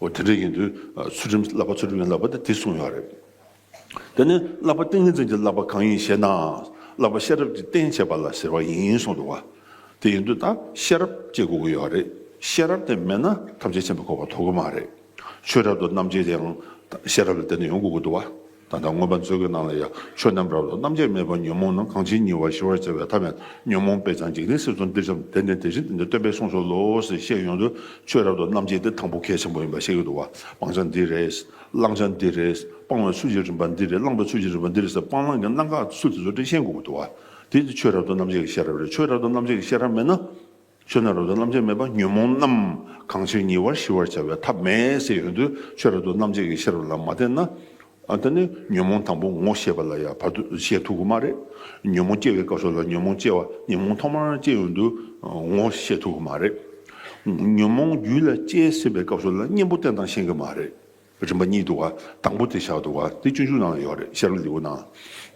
འོ་དེ་འདྲ་ཡིན་དུས་ཚུལ་ཁྲིམས་བསླབ་པ་ཚུལ་ཁྲིམས་ཀྱི་བསླབ་པ་དེ་དེ་གསུངས་ཡོད་རེད། དེ་ནས་བསླབ་པ་ཏིང་ངེ་འཛིན་གྱི་བསླབ་པ་གང་ཡིན་ཞེ་ན། བསླབ་པ་ཤེས་རབ་ཀྱི་རྟེན་བྱེད་པ་ལ་ཟེར་བ་ཡིན་གསུངས་འདུག་བ། དེ་ཡིན་དུས་ད་ཤེས་རབ་སྐྱེ་དགོས་ཀྱི་ཡོད་རེད། ཤེས་རབ་དེ་མེད་ན་ཐམས་ཅད་མཁྱེན་པའི་གོ་འཕང་ཐོབ་ཀྱི་མ་རེད། ཆོས་རབ་ཏུ་རྣམ་འབྱེད་དེའང་ཤེས་རབ་ལ་བརྟེན་ནས་ཡོང་དགོས་ཀྱི་འདུག་བ། ད་ལྟ་མངོན་པ་མཛོད་ཀྱི་ནང་ལ་ཡང་ཆོས་རྣམས་རབ་ཏུ་རྣམ་འབྱེད་མེད་པར་ཉོན་མོངས་རྣམས་གང་ཕྱིར་ཉེ་བར་ཞི་བར་བྱ་བའི་ཐབས་མེད། ཉོན་མོངས་པས་ཀྱང་འཇིག་རྟེན་སྲིད་གསུམ་འདིར་འཁྱམས། དེ་ནི་དེ་བཞིན་དུ་སྟོན་པས་གསུངས་སོ་ལོ་ཞེས་བཤད་ཡོང་དུས་ཆོས་རབ་ཏུ་རྣམ་འབྱེད་དེ་དང་པོ་གལ་ཆེན་པོ་ཡིན་པ་ཤེས་ཀྱི་འདུག་བ། སྤང་བྱ་འདི་རེད། བླང་བྱ་འདི་རེད། སྤང་བའི་ཚུལ་གྱི་རིམ་པ་འདི་རེད། བླང་བའི་ཚུལ་གྱི་རིམ་པ་འདི་རེད་ཟེར་སྤང་བླང་གི་གནད་འགག་ཚུལ་དེ་ཚོ་དེ་ཤེས་དགོས་ཀྱི་འདུག་བ། དེ་ནི་ཆོས་རབ་ཏུ་རྣམ་འབྱེད་ཀྱི་ཤེས་རབ་རེད། ཆོས་རབ་ཏུ་རྣམ་འབྱེད་ཀྱི་ཤེས་རབ་མེད་ན། ཆོས་རྣམས་རབ་ཏུ་རྣམ་འབྱེད་མེད་པ་ཉོན་མོངས་རྣམས་གང་ཕྱིར་ཉེ་བར་ཞི་བར་བྱ་བའི་ཐབས་མེད་ཟེར་ཡོང་དུས་ཆོས་རབ་ཏུ་རྣམ་འབྱེད་ཀྱི་ཤེས་རབ་ལ་མ་བརྟེན་ན། ཨ་དེ་ནི་ཉོན་མོངས་དང་པོ་ངོ་ཤེས་པ་ལ་ཡང་བར་དུ་ཤེས་ཐུབ་ཀྱི་མ་རེད། ཉོན་མོངས་སྐྱེ་བའི་སྐབས་སུ་ལ་ཉོན་མོངས་སྐྱེ་བ་ཉོན་མོངས་ཐོག་མར་སྐྱེ་ཡོང་དུས་ངོ་ཤེས་ཐུབ་ཀྱི་མ་རེད། ཉོན་མོངས་རྒྱུད་ལ་སྐྱེས་ཟིན་པའི་སྐབས་སུ་ལ་གཉེན་པོ་བསྟེན་སྟངས་ཤེས་ཀྱི་མ་རེད། རིམ་པ་གཉིས་འདུག་བ། དང་པོ་དེ་བཞག་འདུག་བ། དེ་སྤྱོད་འཇུག་ནང་ལ་ཡོད་རེད། ཤེས་རབ་ལེའུ་ནང་།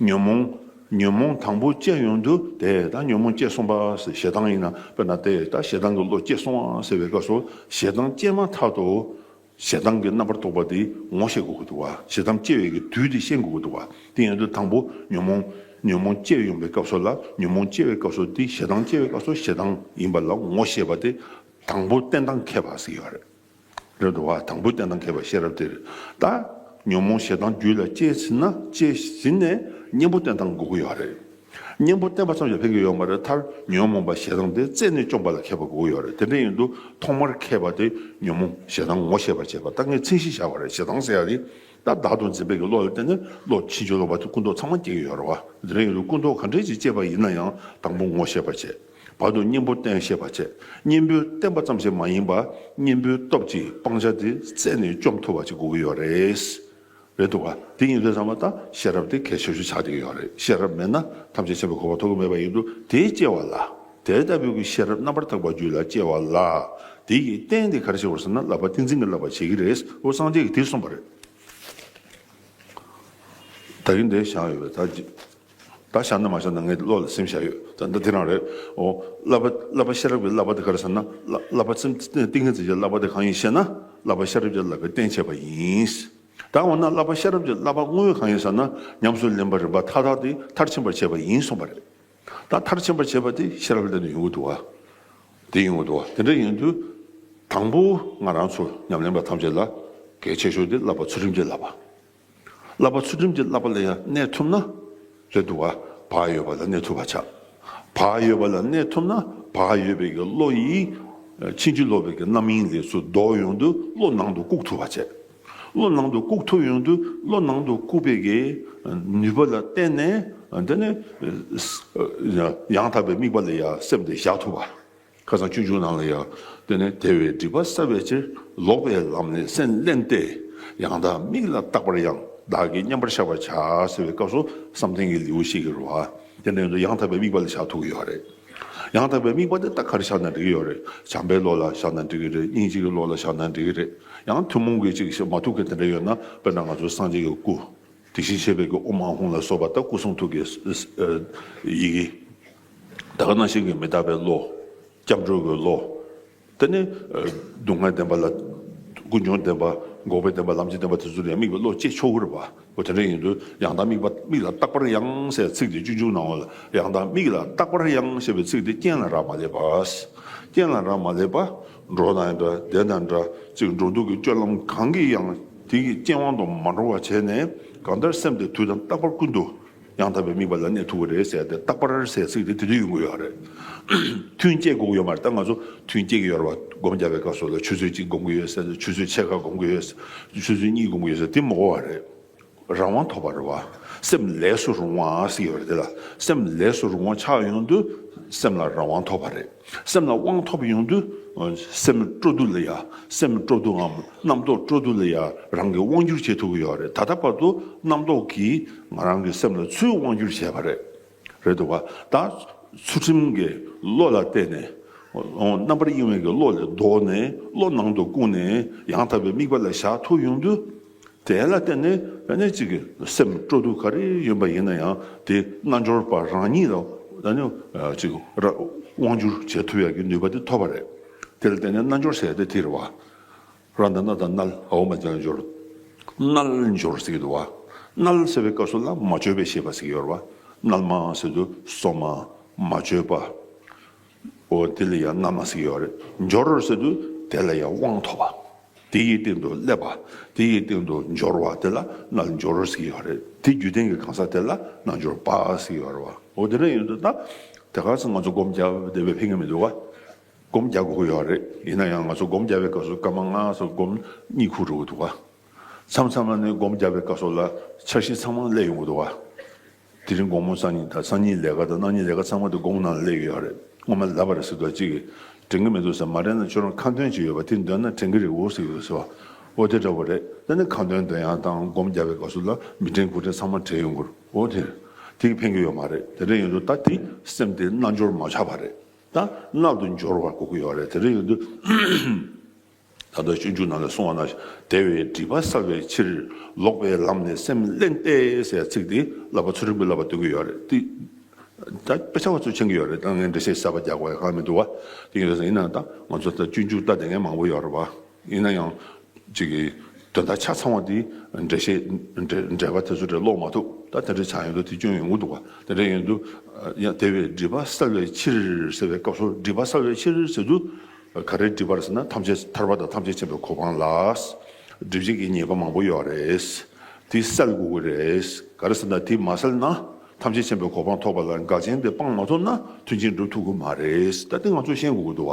ཉོན་མོངས་ཉོན་མོངས་དང་པོ་སྐྱེ་ཡོང་དུས་དེ་ད་ཉོན་མོངས་སྐྱེ་སོང་པ་ཟེར། ཞེ་སྡང་ཡིན་ན་དཔེར་ན་དེ་ད་ཞེ་སྡང་གི་བློ་སྐྱེ་སོང་བ་ཟེར་བའི་སྐབས་སུ་ཞེ་སྡང་སྐྱེས་མ་ཐག་ཏུ་ཞེ་སྡང་གི་རྣམ་པར་རྟོག་པ་དེ་ངོ་ཤེས་དགོས་ཀྱི་འདུག་བ། ཞེ་སྡང་སྐྱེ་བའི་གི་དུས་དེ་ཤེས་དགོས་ཀྱི་འདུག་བ། དེ་ཡིན་དུས་དང་པོ་ཉོན་མོངས་ཉོན་མོངས་སྐྱེ་ཡོང་བའི་སྐབས་སུ་ལ་ཉོན་མོངས་སྐྱེ་བའི་སྐབས་སུ་དེ་ཞེ་སྡང་སྐྱེ་བའི་སྐབས་སུ་ཞེ་སྡང་ཡིན་པ་ལ་ངོ་ཤེས་པ་དེ་དང་པོ་བསྟེན་སྟངས་མཁས་པ་ཟེར་ཡོད་རེད། རེད་འདུག་བ། དང་པོ་བསྟེན་སྟངས་མཁས་པ་ཤེས་རབ་དེ་རེད། ད་ཉོན་མོངས་ཞེ་སྡང་རྒྱུད་ལ་སྐྱེས་ཟིན་ན་སྐྱེས་ཟིན་ནས་གཉེན་པོ་བསྟེན་སྟངས་དགོས་ཀྱི་ཡོད་རེད། གཉེན་པོ་བསྟེན་པ་ཙམ་གྱིས་ཕན་གྱི་ཡོད་མ་རེད། མཐར་ཉོན་མོངས་པ་ཞེ་སྡང་དེ་རྩད་ནས་བཅོམ་པ་ལ་མཁས་པ་དགོས་ཀྱི་ཡོད་རེད། དེ་འདྲ་ཡིན་དུས་ཐོག་མར་མཁས་པ་དེ་ཉོན་མོངས་ཞེ་སྡང་ངོ་ཤེས་པར་བྱེད་པ། ད་ངས་མཚན་གཞི་བཞག་པ་རེད། ཞེ་སྡང་ཟེར་ཡ་དེ་ད་བདག་ཏུ་འཛིན་པའི་གི་བློ་ལ་བརྟེན་ནས་བློ་ཕྱིན་ཅི་ལོག་པ་དེ་ཀུན་རྟོག་ཚང་མ་སྐྱེ་གི་ཡོད་རེད་བ། དེ་འདྲ་ཡིན་དུས་ཀུན་རྟོག་ག་འདྲས་ཅིག་སྐྱེས་པ་ཡིན་ན་ཡང་དང་པོ་ངོ་ཤེས་པར་བྱེད། བར་དུ་གཉེན་པོ་བསྟེན་ཤེས་པ་བྱེད། གཉེན་པོས་བསྟེན་པ་ཙམ་ཞིག་མ་ཡིན་པར་གཉེན་པོའི་སྟོབས་ཀྱིས་སྤང་བྱ་དེ་རྩད་ནས་བཅོམ་ཐུབ་པ་ཅིག་དགོས་ཀྱི་ཡོད་རེད། རེད་འདུག་བ། དེ་ཡིན་དུས་ཙམ་པ་ད་ཤེས་རབ་དེ་གལ་ཆེ་ཤོས་ཆགས་བསྡད་ཀྱི་ཡོད་རེད། ཤེས་རབ་མེད་ན་ཐམས་ཅད་མཁྱེན་པའི་གོ་འཕང་ཐོབ་ཀྱི་མེད་པ་ཡིན་དུས་དེ་སྐྱེ་བ་ལ། དེ་ལྟ་བུའི་གི་ཤེས་རབ་རྣམ་པར་དག་པ་རྒྱུད་ལ་སྐྱེ་བ་ལ། དེ་ཡི་རྟེན་དེ་ག་རེ་ཞིག་ཡོད་ཟེར་ན་བསླབ་པ་ཏིང་འཛིན་གྱི་བསླབ་པ་བྱེད་ཀྱི་རེད། འོ་སངས་རྒྱས་ཀྱིས་དེ་གསུངས་པ་རེད། ད་གིན་དེ་བཞག་ཡོད་པས་ད། ད་བཞག་ན་མ་བཞག་ན་ངའི་བློ་ལ་སེམས་བཞག་ཡོད། ད་འདི་དེ་རང་རེད། འོ། བསླབ་པ་བསླབ་པ་ཤེས་རབ་ཀྱི་བསླབ་པ་དེ་ག་རེ་ཟེར་ན། བསླབ་བསླབ་པ་ཚིམ་ཏིང་ངེ་འཛིན་གྱི་བསླབ་པ་དེ་གང་ཡིན་ཞེ་ན། བསླབ་པ་ཤེས་རབ་ཀྱི་བསླབ་པའི་རྟེན་བྱེད་པ་ཡིན། ད་འོ་ན་བསླབ་པ་ཤེས་རབ་ཀྱི་བསླབ་པ་དངོས་གང་ཡིན་ཟེར་ན། ཉམས་སུ་ལེན་པའི་རིམ་པ་མཐའ་དག་དེ་མཐར་ཕྱིན་པར་བྱེད་པ་ཡིན་གསུངས་པ་རེད། ད་མཐར་ཕྱིན་པར་བྱེད་པ་དེ་ཤེས་རབ་ལ་བརྟེན་ནས་ཡོང་གི་འདུག་བ། དེ་ཡོང་གི་འདུག་བ། དེ་འདྲ་ཡིན་དུས། དང་པོ་ང་རང་ཚོ་ཉམས་ལེན་པ་ཐམས་ཅད་ལ་གལ་ཆེ་ཤོས་དེ་བསླབ་པ་ཚུལ་ཁྲིམས་ཀྱི་བསླབ་པ། བསླབ་པ་ཚུལ་ཁྲིམས་ཀྱི་བསླབ་པ་ལ་ཡང་གནས་ཐུབ་ན། རེད་འདུག་བ། བག་ཡོད་པ་ལ་གནས་ཐུབ་པ་ཆགས། བག་ཡོད་པ་ལ་གནས་ཐུབ་ན་བག་ཡོད་པའི་གི་བློ་ཡིས་ཕྱིན་ཅི་ལོག་པའི་གི་རྣམ་གཡེང་ལས་ཚུར་ལྡོག་ཡོང་དུས་བློ་ནང་དུ་བཀུག་ཐུབ་པ་བྱས། བློ་ནང་དུ་བཀུག་ཐུབ་ཡོང་དུས་བློ་ནང་དུ་བཀུག་པའི་གི་ནུས་པ་ལ་བརྟེན་ནས་དེ་ནས་ཡང་དག་པའི་དམིགས་པ་ལ་ཡང་སེམས་དེ་བཞག་ཐུབ་པ། ཁ་སང་སྤྱོད་འཇུག་ནང་ལ་ཡང་དེ་ནས་དེ་བས་སྒྲིབ་པ་བསལ་བའི་ཕྱིར། ལོག་པའི་ལམ་ལས་སེམས་བླན་ཏེ། ཡང་དག་དམིགས་ལ་རྟག་པར་ཡང་། བདག་གིས་མཉམ་པར་བཞག་པར་བྱ། ཟེར་བའི་སྐབས་སུ་བསམ་གཏན་གྱི་ལེའུ་བཤད་ཀྱི་རེད་བ། དེ་འདྲ་ཡིན་དུས་ཡང་དག་པའི་དམིགས་པ་ལ་བཞག་ཐུབ་ཀྱི་ཡོད་རེད། ཡང་དག་པའི་དམིགས་པ་དེ་ད་ག་རེ་བཞག་ན་འགྲིག་གི་ཡོད་རེད། བྱམས་པའི་བློ་ལ་བཞག་ན་འགྲིག་གི་རེད། སྙིང་རྗེ་གི་བློ་ལ་བཞག་ན་འགྲིག་གི་རེད། ཡང་ཐུན་མོང་གི་ཅིག་བཞག་མ་ཐུབ་མཁན་དེ་འདྲ་ཡོད་ན། དཔེར་ན་ང་ཚོ་སངས་རྒྱས་ཀྱི་སྐུ། དེ་བཞིན་གཤེགས་པའི་གི་ཨོཾ་ཨཱཿཧཱུྃ་ལ་སོགས་པ་ད་སྐུ་གསུང་ཐུགས་ཀྱི་ཡི་གེ། ད་ག་ནང་བཞིན་གྱི་མི་རྟག་པའི་བློ། སྐྱབས་འགྲོ་གི་བློ། དེ་ནས་སྡུག་བསྔལ་བདེན་པ་ལ། ཀུན་འབྱུང་བདེན་པ། འགོག་པའི་བདེན་པ། ལམ་གྱི་བདེན་པ་དེ་ཚོ་ལ་ཡང་དམིགས་པའི་བློ་སྐྱེ་ཆོག་གི་རེད་པ། འོ་དེ་འདྲ་ཡིན་དུས་ཡང་དག་དམིགས་པ་དམིགས་ལ་རྟག་པར་ཡང་ཟེར་ཚིག་དེ་སྤྱོད་འཇུག་ནང་ལ་ཡང་དག་དམིགས་ལ་རྟག་པར་ཡང་ཞེས་པའི་ཚིག་དེ་རྐྱེན་ལ་རག་མ་ལས་པ། རྐྱེན་ལ་རག་མ་ལས་པ། འགྲོ་དང་འདྲ། བདེ་དང་འདྲ། ཅིག་འགྲོ་འདུག་གི་སྤྱོད་ལམ་གང་གིས་ཡང་དེ་གི་རྐྱེན་དབང་དུ་མ་འགྲོ་བ་བྱས་ནས། གང་ལྟར་སེམས་དེ་དུས་དང་རྟག་པར་ཀུན་ཏུ་ཡང་དག་པའི་དམིགས་པ་ལ་གནས་ཐུབ་ཀྱི་རེད་ཟེར་ཏེ། རྟག་པར་ཟེར་ཚིག་དེ་དེ་དུས་ཡོང་གི་ཡོད་རེད། ཐུན་བཅད་དགོས་ཀྱི་ཡོད་མ་རེད། ད་ང་ཚོ་ཐུན་བཅད་ཀྱི་ཡོད་རེད་བ། སྒོམ་རྒྱག་པའི་སྐབས་སུ་ལ་ཆུ་ཚོད་གཅིག་སྒོམ་གྱི་ཡོད་ཟེར། ཆུ་ཚོད་ཕྱེད་ཀ་སྒོམ་གྱི་ཡོད་ཟེར། ཆུ་ཚོད་གཉིས་སྒོམ་གྱི་ཡོད་ཟེར། དེ་མི་དགོས་པ་རེད་བ། རང་དབང་ཐོབ་པ་རེད་བ། སེམས་ལས་སུ་རུང་བ་ཟེར་གྱི་ཡོད་རེད། དེ་ལ་སེམས་ལས་སུ་རུང་བ་ཆགས་ཡོང་དུས་སེམས་ལ་རང་དབང་ཐོབ་པ་རེད། སེམས་ལ་དབང་ཐོབ་ཡོང་དུས། སེམས་སྤྲོ་བསྡུ་ལ་ཡ། སེམས་སྤྲོ་བསྡུའམ་རྣམ་རྟོག་སྤྲོ་བསྡུ་ལ་ཡ་རང་གིས་དབང་བསྒྱུར་བྱེད་ཐུབ་ཀྱི་ཡོད་རེད། ད་ལྟ་བར་དུ་རྣམ་རྟོག་གིས་ང་རང་གི་སེམས་ལ་ཚུར་དབང་བསྒྱུར་བྱས་པ་རེད། རེད་འདུག་ག་ད་ཚུལ་ཁྲིམས་ཀྱི་བློ་ལ་བརྟེན་ནས། རྣམ་པར་གཡེང་བའི་གི་བློ་ལས་ལྡོག་ནས། བློ་ནང་དུ་བཀུག་ནས་ཡང་དག་པའི་དམིགས་པ་ལ་བཞག་ཐུབ་ཡོང་དུས། དེ་ལ་བརྟེན་ནས་ཨ་ནི་གཅིག་གི་སེམས་སྤྲོ་བསྡུ་ག་རེ་ཡིན་པ་ཡིན་ན་ཡང་། དེ་རྣལ་འབྱོར་པ་རང་ཉིད་ལ་ཨ་ནི་གཅིག་ར་དབང་བསྒྱུར་བྱེད་ཐུབ་ཡག་གི་ནུས་པ་དེ་ཐོབ་པ་རེད། དེ་ལ་བརྟེན་ནས་རྣལ་འབྱོར་ཟེར་ཡག་དེ་དེ་རེད་བ། ར་དང་ན་དང་རྣལ། འ་འོག་མ་ཅན་འབྱོར། རྣལ་འབྱོར་ཟེར་གྱི་འདུག་བ། རྣལ་ཟེར་བའི་སྐབས་སུ་ལ་མ་བཅོས་པའི་ཤེས་པ་ཟེར་གྱི་ཡོད་རེད་བ། རྣལ་མ་ཟེར་དུས་སོ་མ། མ་བཅོས་པ། འོ་དེ་ལ་ཡང་རྣལ་མ་ཟེར་གྱི་ཡོད་རེད། འབྱོར་ཟེར་དུས་དེ་ལ་ཡང་དབང་ཐོབ་པ། དེ་ཡི་སྟེང་དུ་སླེབས་པ། དེ་ཡི་སྟེང་དུ་འབྱོར་བ་དེ་ལ་རྣལ་འབྱོར་ཟེར་གྱི་ཡོད་རེད། དེ་རྒྱུད་ལྡན་གྱི་གང་ཟག་དེ་ལ་རྣལ་འབྱོར་པ་ཟེར་གྱི་ཡོད་རེད་བ། འོ་དེ་འདྲ་ཡིན་དུས་ད་དེ་ག་ཚོད་ང་ཚོ་སྒོམ་རྒྱག་བསྡད་པའི་ཕན་གྱི་མི་འདུག་བ། སྒོམ་རྒྱག་དགོས་ཀྱི་ཡོད་རེད། ཡིན་ན་ཡང་ང་ཚོ་སྒོམ་རྒྱག་པའི་སྐབས་སུ་སྐར་མ་ལྔ་ཙམ་སྒོམ་གཉིད་ཁུག་འགྲོ་གི་འདུག་བ། མཚམས་མཚམས་ལ་ནི་སྒོམ་རྒྱག་པའི་སྐབས་སུ་ལ་འཆར་གཞི་ཚང་མ་སླེབས་ཡོང་གི་འདུག་བ། དེ་རིང་དགོང་མོ་སང་ཉིན་དང་སང་ཉིན་ལས་ཀ་དང་གནངས་ཉིན་ལས་ཀ་ཚང་མ་དེ་སྒོམ་ནང་ལ་སླེབས་ཡོད་རེད། སྔོན་མ་ལབ་པ་རེད་ཟེར་དུས་གཅིག་གིས་དྲན་གྱི་མི་འདུག་ཟེར། མ་དྲན་ན་ཁྱོད་རང་ཁ་འདོན་ཅིག་ཡོད་པ་དེ་འདོན་ན་དྲན་གྱི་རེད་འོ་ཟེར་གྱི་ཡོད་ཟེར་བ། འོ་དེ་འདྲ་བོ་རེད། དེ་ནི་ཁ་འདོན་འདོན་ཡག་དང་སྒོམ་རྒྱག་པའི་སྐབས་སུ་ལ་མི་དྲན་དགུ་དྲན་ཚང་མ་དྲན་ཡོང་གི་རེད། འོ་དེ་དེ་གིས་ཕན་གྱི་ཡོད་མ་རེད། དེ་འདྲ་ཡིན་དུས་ད་དེ་སེམས་དེ་རྣལ་འབྱོར་མ་ཆགས་པ་རེད། ད་རྣལ་དུ་འབྱོར་བ་དགོས་ཀྱི་ཡོད་རེད། དེ་འདྲ་ཡིན་དུས། ད་ལྟ་སྤྱོད་འཇུག་ནང་ལ་གསུངས་པ་ན། དེ་བས་སྒྲིབ་པ་བསལ་བའི་ཕྱིར། ལོག་པའི་ལམ་ལས་སེམས་བླན་ཏེ་ཟེར་ཚིག་དེ་བསླབ་པ་ཚུལ་ཁྲིམས་ཀྱི་བསླབ་པ་སྟོན་གྱི་ཡོད་རེད་དེ། ད་དཔེ་ཆ་བ་ཚོས་མཁྱེན་གྱི་ཡོད་རེད། ད་ངས་འགྲེལ་བཤད་གསར་པ་རྒྱག་དགོས་ཡག་གང་མི་འདུག་བ། དེ་ཡིན་ཙང་ཡིན་ན་ད་ང་ཚོ་ད་སྤྱོད་འཇུག་ལྟ་བསྡད་མཁན་མང་པོ་ཡོད་རེད་བ། ཡིན་ན་ཡང་། གཅིག་གི་དོན་དག་ཆ་ཚང་བ་དེ་འགྲེལ་བཤད་འགྲེལ་འགྲེལ་པ་དེ་ཚོ་རེ་ཀློག་མ་ཐུབ། ད་དེ་འདྲ་ཆགས་ཡོང་དུས་དེ་སྐྱོན་ཡོང་གི་འདུག་བ། དེ་འདྲ་ཡིན་དུས། ཡང་དེ་བས་སྒྲིབ་པ་བསལ་བའི་ཕྱིར་ཟེར་བའི་སྐབས་སུ། སྒྲིབ་པ་བསལ་བའི་ཕྱིར་ཟེར་དུས། ག་རེ་སྒྲིབ་པ་རེད་ཟེར་ན། ཐམས་ཅད་ཐར་པ་དང་ཐམས་ཅད་མཁྱེན་པའི་གོ་འཕང་ལ། སྒྲིབ་བྱེད་ཀྱི་ཉེས་པ་མང་པོ་ཡོད་རེད། དེ་བསལ་དགོས་ཀྱི་རེད། ག་རེ་ཟེར་ན་དེ་མ་བསལ་ན་ཐམས་ཅད་མཁྱེན་པའི་གོ་འཕང་ཐོབ་པ་ལ་འགལ་རྐྱེན་དེ་སྤང་མ་ཐུབ་ན་མཐུན་རྐྱེན་སྒྲུབ་ཐུབ་ཀྱི་མ་རེད། ད་དེ་ང་ཚོས་ཤེས་དགོས་ཀྱི་འདུག་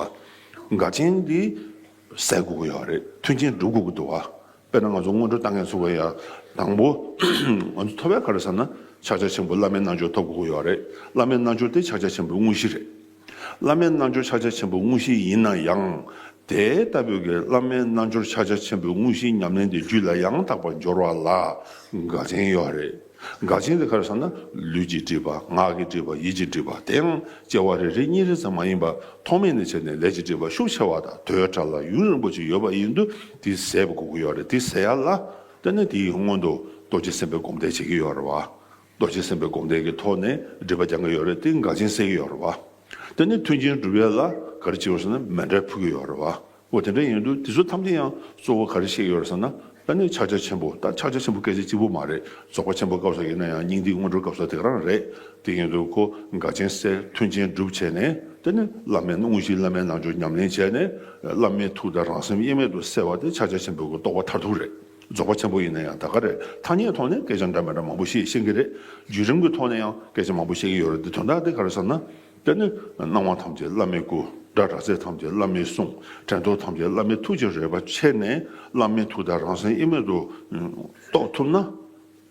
བ། འགལ་རྐྱེན་དེ་བསལ་དགོས་ཀྱི་ཡོད་རེད། མཐུན་རྐྱེན་སྒྲུབ་དགོས་ཀྱི་འདུག་བ། དཔེར་ན་ང་ཚོ་སྔོན་འགྲོ་ལྟ་མཁན་ཚོ་ག་ཡ། དང་པོ་ང་ཚོ་ཐོབ་ཡག་ག་རེ་ཟེར་ན། ཕྱག་རྒྱ་ཆེན་པོ་བླ་མའི་རྣལ་འབྱོར་ཐོབ་དགོས་ཀྱི་ཡོད་རེད། བླ་མའི་རྣལ་འབྱོར་དེ་ཕྱག་རྒྱ་ཆེན་པོའི་དངོས་གཞི་རེད། བླ་མའི་རྣལ་འབྱོར་ཕྱག་རྒྱ་ཆེན་པོའི་དངོས་གཞི་ཡིན་ན་ཡང་། དེ་ལྟ་བུའི་གི་བླ་མའི་རྣལ་འབྱོར་ཕྱག་རྒྱ་ཆེན་པོའི་དངོས་གཞིའི་ཉམས་ལེན་དེ་རྒྱུད་ལ་ཡང་དག་པར་འབྱོར་བ་ལ་འགལ་རྐྱེན་ཡོད་རེད། འགལ་རྐྱེན་དེ་ག་རེ་ཟེར་ན། ལུས་ཀྱི་སྒྲིབ་པ། ངག་གི་སྒྲིབ་པ། ཡིད་ཀྱི་སྒྲིབ་པ། དེ་ཡང་སྐྱེ་བ་རེ་རེ་གཉིས་རེ་ཙམ་མ་ཡིན་པར་ཐོག་མེད་ནས་བྱས་ནས་ལས་ཀྱི་སྒྲིབ་པ་ཤུགས་ཆེ་བ་དང་དོས་དྲག་ལ་ཡུན་རིང་པོ་ཅིག་ཡོད་པ་ཡིན་དུས་དེ་ཟད་པ་དགོས་ཀྱི་ཡོད་རེད། དེ་ཟད་ཡག་ལ་དེ་ནི་དེའི་སྔོན་དུ་རྡོ་རྗེ་སེམས་དཔའི་སྒོམ་བཟླས་བྱེད་ཀྱི་ཡོད་རེད་བ། རྡོ་རྗེ་སེམས་དཔའི་སྒོམ་བཟླས་ཀྱི་ཐོག་ནས་སྒྲིབ་པ་སྦྱང་གི་ཡོད་རེད། དེ་འགལ་རྐྱེན་སེལ་གྱི་ཡོད་རེད་བ། དེ་ནི་མཐུན་རྐྱེན་སྒྲུབ་ཡག་ལ་ག་རེ་བྱེད་དགོས་ཟེར་ན་མཎྜལ་ཕུལ་གྱི་ཡོད་རེད་བ། འོ་དེ་འདྲ་ཡིན་དུས་དེ་ཚོ་ཐམས་ཅད་ཡང་གཙོ་བོ་ག་རེ་བཤད་ཀྱི་ཡོད་རེད་ཟེར་ན། ད་ནི་ཕྱག་རྒྱ་ཆེན་པོ། ད་ཕྱག་རྒྱ་ཆེན་པོ་སྐད་ཆ་གཅིག་པུ་མ་རེད། རྫོགས་པ་ཆེན་པོ་སྐབས་སུ་ཡིན་ན་ཡང་སྙིང་ཐིག་སྔོན་འགྲོ་སྐབས་སུ་དེ་ག་རང་རེད། དེ་ཡིན་དུས་ཁོ་འགལ་རྐྱེན་སེལ། མཐུན་རྐྱེན་སྒྲུབ་བྱས་ནས་དེ་ནི་བླ་མའི་དངོས་གཞི་བླ་མའི་རྣལ་འབྱོར་ཉམས་ལེན་བྱས་ནས་བླ་མའི་ཐུགས་དང་རང་སེམས་དབྱེར་མེད་དུ་གསལ་བ་དེ་ཕྱག་རྒྱ་ཆེན་པོའི་གི་རྟོགས་པ་མཐར་ཐུག་རེད། རྫོགས་པ་ཆེན་པོ་ཡིན་ན་ཡང་ད་ག་རེད། ཐ་སྙད་ཐོག་ནས་སྐད་ཆ་འདྲ་མི་འདྲ་མང་པོ་བཤད་ཤེས་ཀྱི་རེད། བརྒྱུད་རིམ་གྱི་ཐོག་ནས་ཡང་སྐད་ཆ་མང་པོ་བཤད་ཀྱི་ཡོད་རེད། དེ་དོན་དག་དེ་ག་རེ་ཟེར་ན། དེ་ནི་སྣང་བ་ཐམས་ཅད་བླ་མའི་སྐུ། སྒྲ་སྒྲ་ཚད་ཐམས་ཅད་བླ་མའི་གསུང་། དྲན་རྟོག་ཐམས་ཅད་བླ་མའི་ཐུགས་ཀྱི་རོལ་པ་ཆད་ནས་བླ་མའི་ཐུགས་དང་རང་སེམས་དབྱེར་མེད་དུ་རྟོགས་ཐུབ་ན།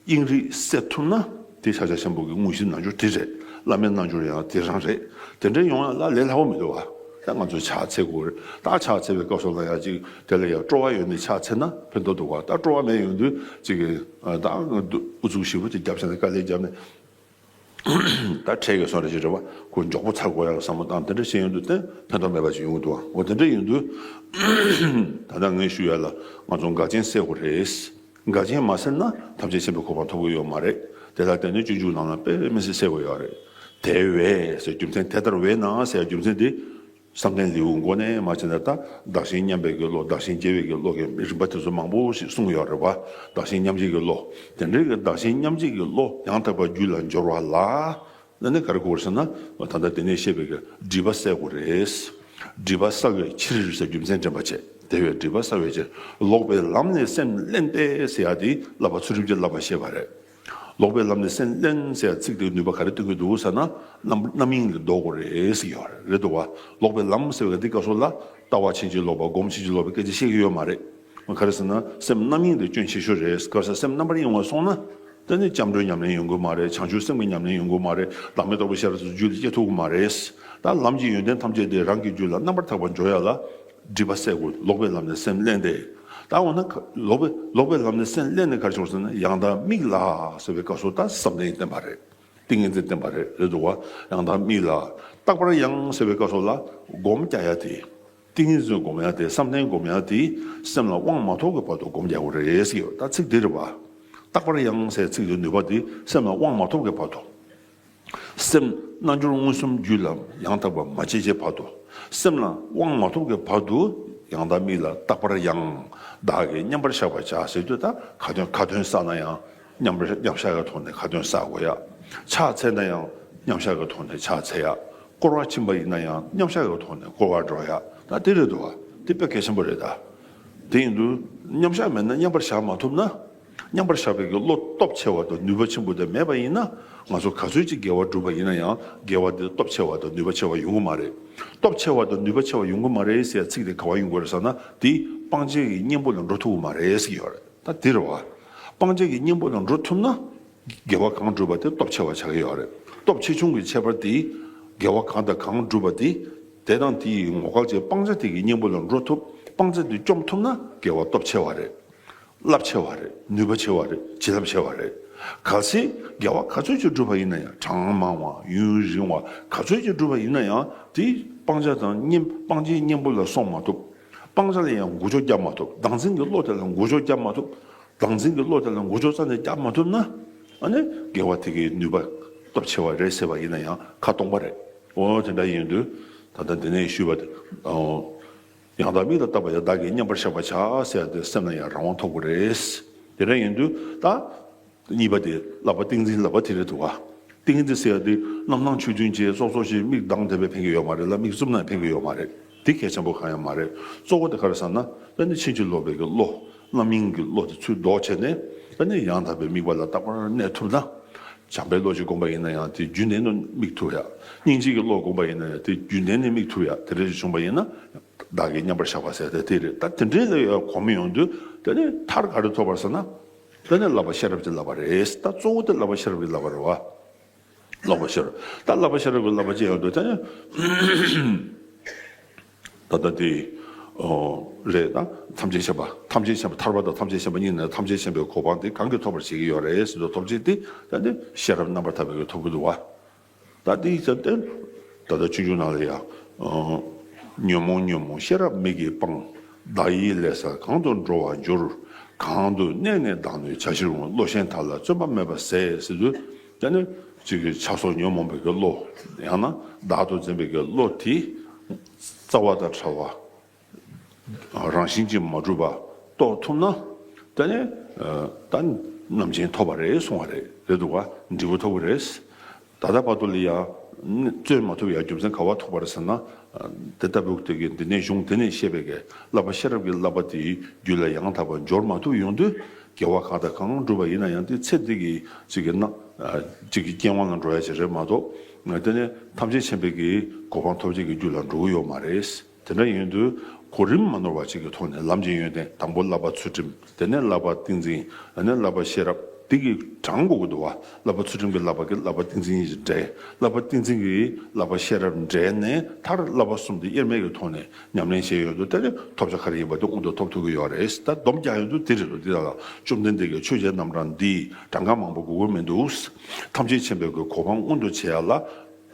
དབྱིངས་རིག་གསལ་ཐུབ་ན་དེ་ཕྱག་རྒྱ་ཆེན་པོ་གི་དངོས་གཞི་རྣལ་འབྱོར་དེ་རེད། བླ་མའི་རྣལ་འབྱོར་ཡང་དེ་རང་རེད། དེ་འདྲ་ཡོང་ཡག་ལ་ལས་སླ་པོ་མི་འདུག་བ། ད་ང་ཚོས་ཕྱག་འཚལ་དགོས་རེད། ད་ཕྱག་འཚལ་བའི་སྐབས་སུ་ལ་ཡང་ཅིག་དེ་ལ་ཡང་སྤྲོ་བ་ཡོད་ནས་ཕྱག་འཚལ་ན་ཕན་ཐོགས་འདུག་བ། ད་སྤྲོ་བ་མེད་ཡོང་དུས་ཅིག་གི་ད་ཨུ་ཚུགས་ཞེ་པོ་ཅིག་བརྒྱབ་བྱས་ནས་དཀའ་ལས་བརྒྱབ་ནས། ད་འཕྲལ་གྱི་སོང་རེ་ཞིག་རེད་བ། ཁོ་མགྱོགས་པོ་ཚར་དགོས་ཡག་བསམ་བློ་བཏང་དེ་འདྲ་བྱས་ཡོང་དུས་དེ་ཕན་ཐོགས་མེད་པ་ཞིག་ཡོང་གི་འདུག་བ། འོ་དེ་འདྲ་ཡོང་དུས་ད་ལྟ་ངས་ཞུ་ཡ་ལ་ང་ཚོ་འགལ་རྐྱེན་སེལ་དགོས་རེད། འགལ་རྐྱེན་མ་སེལ་ན་ཐམས་ཅད་མཁྱེན་པའི་གོ་འཕང་ཐོབ་ཀྱི་ཡོད་མ་རེད། དེ་ལ་བརྟེན་ནས་སྤྱོད་འཇུག་ནང་ལ་དཔེ་མི་སྲིད་གསལ་པོ་ཡོད་རེད། དེ་བས་ཟེར་རྒྱུ་མཚན་དེ་ལྟར་བས་ན་ཟེར་རྒྱུ་མཚན་དེ། བསམ་གཏན་ལེའུ་མགོ་ནས་མ་བྱས་ན་ད་བདག་གཞན་མཉམ་པའི་གི་བློ། བདག་གཞན་བརྗེ་བའི་གི་བློ་གི་རིམ་པ་དེ་ཚོ་མང་པོ་ཞིག་གསུངས་ཡོད་རེད་བ། བདག་གཞན་མཉམ་བརྗེ་གི་བློ། དེ་འདྲའི་གི་བདག་གཞན་མཉམ་བརྗེ་གི་བློ་ཡང་དག་པར་རྒྱུད་ལ་འབྱོར་བ་ལ། ད་ནི་ག་རེ་དགོས་རེད་ཟེར་ན། ད་ལྟ་དེ་ནས་བཤད་པའི་གི་སྒྲིབ་པ་བསལ་དགོས་རེད། སྒྲིབ་པ་བསལ་བའི་ཕྱིར་ཟེར་རྒྱུ་མཚན་དྲན་པ་བྱས། དེ་བས་སྒྲིབ་པ་བསལ་བའི་ཕྱིར། ལོག་པའི་ལམ་ནས་སེམས་བླན་ཏེ་ཟེར་ཡ་དེ་བསླབ་པ་ཚུལ་ཁྲིམས་ཀྱི་བསླབ་པ་བཤད་པ་རེད། ལོག་པའི་ལམ་ནས་སེམས་བླན་ཟེར་ཚིག་དེའི་ནུས་པ་ག་རེ་སྟོན་གྱི་འདུག་ཟེར་ན། རྣམ་རྣམ་གཡེང་ལས་ལྡོག་དགོས་རེད་ཟེར་གྱི་ཡོད་རེད། རེད་འདུག་བ། ལོག་པའི་ལམ་ཟེར་བའི་འདི་སྐབས་སུ་ལ་ལྟ་བ་ཕྱིན་ཅི་ལོག་པ་སྒོམ་ཕྱིན་ཅི་ལོག་པའི་སྐད་ཆ་བཤད་ཀྱི་ཡོད་མ་རེད། ག་རེ་ཟེར་ན་སེམས་རྣམ་གཡེང་དེ་སྐྱོན་ཆེ་ཤོས་རེད། ག་རེ་ཟེར་སེམས་རྣམ་པར་གཡེང་བ་སོང་ན། དེ་ནི་སྐྱབས་འགྲོའི་ཉམས་ལེན་ཡོང་གི་མ་རེད། བྱང་ཆུབ་སེམས་ཀྱི་ཉམས་ལེན་ཡོང་གི་མ་རེད། བདག་མེད་རྟོགས་པའི་ཤེས་རབ་ཚུལ་རྒྱུད་ལ་སྐྱེ་ཐུབ་ཀྱི་མ་རེད། ད་ལམ་གྱི་ཡོན་ཏན་ཐམས་ཅད་དེ་རང་གི་རྒྱུད་ལ་རྣམ་པར་དག་པར་འཇོག་ཡ་ལ། སྒྲིབ་པ་བསལ་དགོས། ལོག་པའི་ལམ་ནས་སེམས་བླན་ཏེ། ད་འོ་ན་ལོག་པའི་ལོག་པའི་ལམ་ནས་སེམས་བླན་ནས་ག་རེ་བྱུང་ཟེར་ན། ཡང་དག་དམིགས་ལ་ཟེར་བའི་སྐབས་སུ་ད་བསམ་གཏན་བསྟན་པ་རེད། ཏིང་ངེ་འཛིན་བསྟན་པ་རེད། རེད་འདུག་བ། ཡང་དག་དམིགས་ལ། རྟག་པར་ཡང་ཟེར་བའི་སྐབས་སུ་ལ་སྒོམ་རྒྱག་ཡ་དེ། ཏིང་ངེ་འཛིན་སྒོམ་ཡ་དེ། བསམ་གཏན་སྒོམ་ཡ་དེ་སེམས་ལ་དབང་མ་ཐོབ་ཀྱི་བར་དུ་སྒོམ་རྒྱག་དགོས་རེད་ཟེར་གྱི་ཡོད། ད་ཚིག་འདི་རེད་བ། རྟག་པར་ཡང་ཟེར་ཚིག་དེའི་ནུས་པ་དེ་སེམས་ལ་དབང་མ་ཐོབ་ཀྱི་བར་དུ། སེམས་རྣལ་འབྱོར་མངོན་སུམ་རྒྱུད་ལ་ཡང་དག་པར་མ་སྐྱེས་ཀྱི་བར་དུ། སེམས་ལ་དབང་མ་ཐོབ་ཀྱི་བར་དུ། ཡང་དག་དམིགས་ལ་རྟག་པར་ཡང་། བདག་གིས་མཉམ་པར་བཞག་པར་བྱ་ཟེར་དུས། ད་ཁ་ཏོན་ཁ་ཏོན་བསགས་ན་ཡང་མཉམ་པར་མཉམ་བཞག་གི་ཐོག་ནས་ཁ་ཏོན་བསགས་དགོས་ཡ། ཕྱག་འཚལ་ན་ཡང་མཉམ་བཞག་གི་ཐོག་ནས་ཕྱག་འཚལ་ཡ། བསྐོར་བ་ཕྱིན་པ་ཡིན་ན་ཡང་མཉམ་བཞག་གི་ཐོག་ནས་བསྐོར་བར་འགྲོ་ཡ། ད་དེ་རེད་འདུག་བ། དེ་དཔེ་གལ་ཆེན་པོ་རེད་ད། དེ་ཡིན་དུས་མཉམ་བཞག་མེད་ན་མཉམ་པར་བཞག་མ་ཐུབ་ན། མཉམ་པར་བཞག་པའི་གི་བློ་སྟོབས་ཆེ་བ་དང་ནུས་པ་ཆེན་པོ་དེ་མེད་པ་ཡིན་ན། ང་ཚོ་ག་ཚོད་ཅིག་དགེ་བ་བསྒྲུབས་པ་ཡིན་ན་ཡང་དགེ་བ་དེ་སྟོབས་ཆེ་བ་དང་ནུས་པ་ཆེ་བ་ཡོང་གི་མ་རེད། སྟོབས་ཆེ་བ་དང་ནུས་པ་ཆེ་བ་ཡོང་གི་མ་རེད་ཟེར་ཚིག་དེ་ག་བ་ཡོང་གི་རེད་ཟེར་ན། དེ་སྤང་བྱའི་གི་གཉེན་པོ་ལ་འགྲོ་ཐུབ་ཀྱི་མ་རེད་ཟེར་གྱི་ཡོད་རེད། ད་དེ་རེད་བ། སྤང་བྱའི་གི་གཉེན་པོ་ལ་འགྲོ་ཐུབ་ན། དགེ་བ་གང་བསྒྲུབས་པ་དེ་སྟོབས་ཆེ་བ་ཆགས་ཀྱི་ཡོད་རེད། སྟོབས་ཆེ་ཆུང་གི་ཁྱད་པར་དེ། དགེ་བ་གང་དང་གང་བསྒྲུབས་པ་དེ། དེ་དང་དེའི་ངོ་སྐལ་གྱི་སྤང་བྱ་དེ་གི་གཉེན་པོ་ལ་འགྲོ་ཐུབ། སྤང་བྱ་དེ་བཅོམ་ཐུབ་ན་དགེ་བ་སྟོབས་ཆེ་བ་རེད། རླབས་ཆེ་བ་རེད། ནུས་པ་ཆེ་བ་རེད། བྱིན་རླབས་ཆེ་བ་རེད། གལ་སྲིད་དགེ་བ་ག་ཚོད་ཅིག་བསྒྲུབས་པ་ཡིན་ན་ཡང་། གྲངས་མང་བ་ཡུན་རིང་བ་ག་ཚོད་ཅིག་བསྒྲུབས་པ་ཡིན་ན་ཡང་། དེ་སྤང་བྱ་དང་གཉེན། སྤང་བྱའི་གཉེན་པོ་ལ་སོང་མ་ཐུབ། སྤང་བྱ་ལ་ཡང་འགུལ་སྐྱོད་རྒྱག་མ་ཐུབ། བདག་འཛིན་གྱི་བློ་དེ་ལ་འགུལ་སྐྱོད་རྒྱག་མ་ཐུབ། བདག་འཛིན་གྱི་བློ་དེ་ལ་འགུལ་སྐྱོད་རྩ་ནས་རྒྱག་མ་ཐུབ་ན། ཨ་ནི་དགེ་བ་དེ་གའི་ནུས་པ་སྟོབས་ཆེ་བ་རེད་ཟེར་བ་ཡིན་ན་ཡང་ཁ་སྟོང་པ་རེད། འོ་དེ་འདྲ་ཡིན་དུས་ད་ལྟ་འདི་ནས་ཞུས་པ་དེ། ཨོ། ཡང་དག་དམིགས་ལ་བཏགས་པ་ཡང་། བདག་གིས་མཉམ་པར་བཞག་པར་བྱ་ཟེར་ཏེ་སེམས་ལ་ཡང་རང་དབང་ཐོབ་དགོས་རེད། དེ་འདྲ་ཡིན་དུས་ད། གཉིས་པ་དེ་བསླབ་པ་ཏིང་འཛིན་བསླབ་པ་དེ་རེད་འདུག་བ། ཏིང་འཛིན་ཟེར་ཡ་དེ་རྣམ་སྣང་ཆོས་བདུན་གྱིས་སོ་སོ་ཞིག་མིག་གདངས་བསྡད་པས་ཕན་གྱི་ཡོད་མ་རེད་ལ། མིག་བཙུམ་ན་ཕན་གྱི་ཡོད་མ་རེད། དེ་གལ་ཆེན་པོ་གང་ཡང་མ་རེད། གཙོ་བོ་དེ་ག་རེ་ཟེར་ན། ད་ནི་ཕྱིན་ཅི་ལོག་པའི་གི་བློ། རྣམ་གཡེང་གི་བློ་དེ་ཚུར་ལྡོག་བྱས་ནས། ད་ནི་ཡང་དག་པའི་དམིགས་པ་ལ་རྟག་པར་གནས་ཐུབ་ན། བྱམས་པའི་བློ་ཅིག་བསྒོམ་པ་ཡིན་ན་ཡང་དེ་རྒྱུན་ལྡན་དུ་དམིགས་ཐུབ་ཡ། སྙིང་རྗེ་གི་བློ་བསྒོམ་པ་ཡིན་ན་ཡང་དེ་རྒྱུན་ལྡན་ནས་དམིགས་ཐུབ་ཡ། དེ་འདྲ་ཞིག་བྱུང་པ་ཡིན་ན། བདག་གིས་མཉམ་པར་བཞག་པ་ཟེར་དེ་དེ་རེད། ད་དེ་འདྲའི་ལ་ཡང་གོམས་ཡོང་དུས་དེ་ནི་མཐར་ག་རེ་ཐོབ་པར་ཟེར་ན། དེ་ནི་བསླབ་པ་ཤེས་རབ་ཀྱི་བསླབ་པ་རེད། ད་གཙོ་བོ་དེ་བསླབ་པ་ཤེས་རབ་ཀྱི་བསླབ་པ་རེད་བ། བསླབ་པ་ཤེས་རབ། ད་བསླབ་པ་ཤེས་རབ་ཀྱི་བསླབ་པ་ཅི་ཡང་འདུག་ད་ནི། ད་ལྟ་དེ། ཨོ། རེད་ད། ཐམས་ཅད་མཁྱེན་པ། ཐམས་ཅད་མཁྱེན་པ། ཐར་པ་དང་ཐམས་ཅད་མཁྱེན་པ་གཉིས་ནི་ཐམས་ཅད་མཁྱེན་པའི་གོ་འཕང་དེ་གང་གིས་ཐོབ་པར་བྱེད་ཀྱི་ཡོད་རེད་ཟེར་དུས། ཐོབ་བྱེད་དེ་ད་ནི་ཤེས་རབ་རྣམ་པར་དག་པའི་གིས་ཐོབ་ཀྱི་འདུག་བ། ད་དེའི་ཚབ་སྟེ། ད་ལྟ་སྤྱོད་འཇུག་ནང་ལ་ཡང་། ཨོ། ཉོན་མོངས་ཉོན་མོངས་ཤེས་རབ་མིག་གིས་སྤང་། བདག་ཡིད་ལས་སད་གང་དུ་འགྲོ་བར་འགྱུར། གང་དུ་གནས་ནས་བདག་ནི་བྱ་ཕྱིར་འོང་། བློ་ཞན་མཐའ་ལ་བརྩོན་པ་མེད་པར་ཟད་ཟེར་དུས། ད་ནི་གཅིག་གི་ཆགས་སོགས་ཉོན་མོངས་པའི་གི་བློ། ཡང་ན་བདག་ཏུ་འཛིན་པའི་གི་བློ་དེ་རྩ་བ་དང་བྲལ་བ། རང་བཞིན་གྱིས་མ་གྲུབ་པ་རྟོགས་ཐུབ་ན། ད་ནི་ད་རྣམ་མཁྱེན་ཐོབ་པ་རེད་གསུང་བ་རེད། རེད་འདུག་བ། འབྲས་བུ་ཐོབ་ཀྱི་རེད། ད་ལྟ་བར་དུ་ལ་ཡང་བརྩོན་མ་ཐུབ་ཡ་རྒྱུ་མཚན་ག་བ་ཐུག་པ་རེད་ཟེར་ན། དེ་ལྟ་བུ་དེ་གི་འདི་ནས་གཞུང་དེ་ནས་བཤད་པའི་གི་བསླབ་པ་ཤེས་རབ་ཀྱི་བསླབ་པ་དེའི་རྒྱུད་ལ་ཡང་དག་པར་འབྱོར་མ་ཐུབ་ཡོང་དུས། དགེ་བ་གང་དང་གང་བསྒྲུབས་པ་ཡིན་ན་ཡང་དེ་ཚེ་འདི་གི་གཅིག་གི་ན་གཅིག་གི་རྐྱེན་དབང་ལ་འགྲོ་ཡ་ཞིག་རེད་མ་གཏོགས། དེ་ནས་ཐམས་ཅད་མཁྱེན་པའི་གི་གོ་འཕང་ཐོབ་བྱེད་ཀྱི་རྒྱུ་ལ་འགྲོ་གི་ཡོད་མ་རེད། དེ་འདྲ་ཡིན་དུས་གོ་རིམ་མ་ནོར་བ་ཅིག་གི་ཐོག་ནས་ལམ་གྱི་ཡོན་ཏན། དང་པོ་བསླབ་པ་ཚུལ་ཁྲིམས། དེ་ནས་བསླབ་པ་ཏིང་འཛིན། དེ་ནས་བསླབ་པ་ཤེས་རབ། དེ་གི་གྲངས་དགོས་ཀྱི་འདུག་བ། བསླབ་པ་ཚུལ་ཁྲིམས་ཀྱི་བསླབ་པ་གི་བསླབ་པ་ཏིང་འཛིན་གཉིས་ཀྱི་འབྲེལ། བསླབ་པ་ཏིང་འཛིན་གྱི་བསླབ་པ་ཤེས་རབ་འབྲེལ་ནས་མཐར་བསླབ་པ་གསུམ་དེ་དབྱེར་མེད་ཀྱི་ཐོག་ནས་ཉམས་ལེན་བྱས་ཡོང་དུས། དེ་ནི་ཐོབ་བྱ་ག་རེ་ཡིན་པ་དེ་མངོན་དུ་ཐོབ་ཐུབ་ཀྱི་ཡོད་རེད། ད་སྡོམ་རྒྱག་ཡོང་དུས་དེ་རེད་འདུག་དེ་ལ་བཅོམ་ལྡན་འདས་ཀྱིས་ཆོས་བྱེད་རྣམ་གྲངས་འདི་གྲངས་ཀ་མང་པོ་དགོས་ཀྱི་མི་འདུག་ཐམས་ཅད་མཁྱེན་པའི་གོ་འཕང་མངོན་དུ་བྱེད་ཡ་ལ།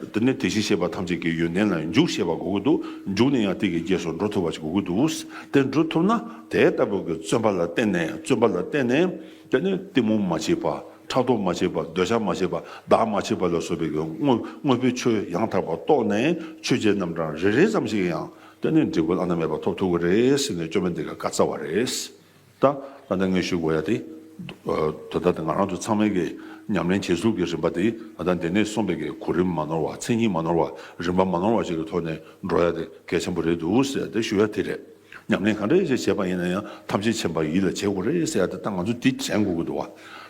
དེ་ནི་དེ་བཞིན་གཤེགས་པ་ཐམས་ཅད་ཀྱི་ཡོན་ཏན་ལ་འཇུག་ཤེས་པ་དགོས་ཀྱི་འདུག་འཇུག་ནས་ཡང་དེ་གི་རྗེས་སུ་འགྲོ་ཐུབ་པ་ཞིག་དགོས་ཀྱི་འདུག་དེ་འགྲོ་ཐུབ་ན་དེ་ལྟ་བུ་གི་བརྩོན་པ་ལ་བརྟེན་ནས། བརྩོན་པ་ལ་བརྟེན་ནས་དེ་ནི་གཏི་མུག་མ་བྱེད་པ། ཕྲག་དོག་མ་བྱེད་པ། འདོད་ཆགས་མ་བྱེད་པ། བདག་མ་བྱེད་པ་ལ་སོགས་པའི་གི་དངོས་དངོས་པོའི་ཆོས་ཡང་དག་པར་རྟོགས་ནས། ཆོས་བྱེད་རྣམ་གྲངས་རེ་རེ་ཙམ་ཞིག་ཡང་དེ་ནི་འབྲས་བུ་བླ་ན་མེད་པ་ཐོབ་ཐུབ་ཀྱི་རེད་ཟེར་ནས་བཅོམ་ལྡན་འདས་ཀྱིས་བཀའ་སྩལ་བ་རེད། ད་ད་ལྟ་ངས་ཞུ་དགོས་ཡ་དེ། ཨ། དོན་དག་དེ་ང་རང་ཚོ་ཚང་མའི་གི་ཉམས་ལེན་བྱེད་ཚུལ་གྱི་རིམ་པ་དེ། ད་ལྟ་འདི་ནས་གསུངས་པའི་གི་གོ་རིམ་མ་ནོར་བ། མཚན་ཉིད་མ་ནོར་བ། རིམ་པ་མ་ནོར་བ་ཞིག་གི་ཐོག་ནས་འགྲོ་ཡ་དེ་གལ་ཆེན་པོ་རེད་འདུག་ཟེར་ཡ་དེ་ཞུ་ཡ་དེ་རེད། ཉམས་ལེན་ག་འདྲ་ཞིག་བྱས་པ་ཡིན་ན་ཡང་ཐམས་ཅད་མཁྱེན་པ་ཡིད་ལ་བྱེད་དགོས་རེད་ཟེར་ཡ་དེ་ད་ང་ཚོ་འདི་དྲན་དགོས་ཀྱི་འདུག་བ།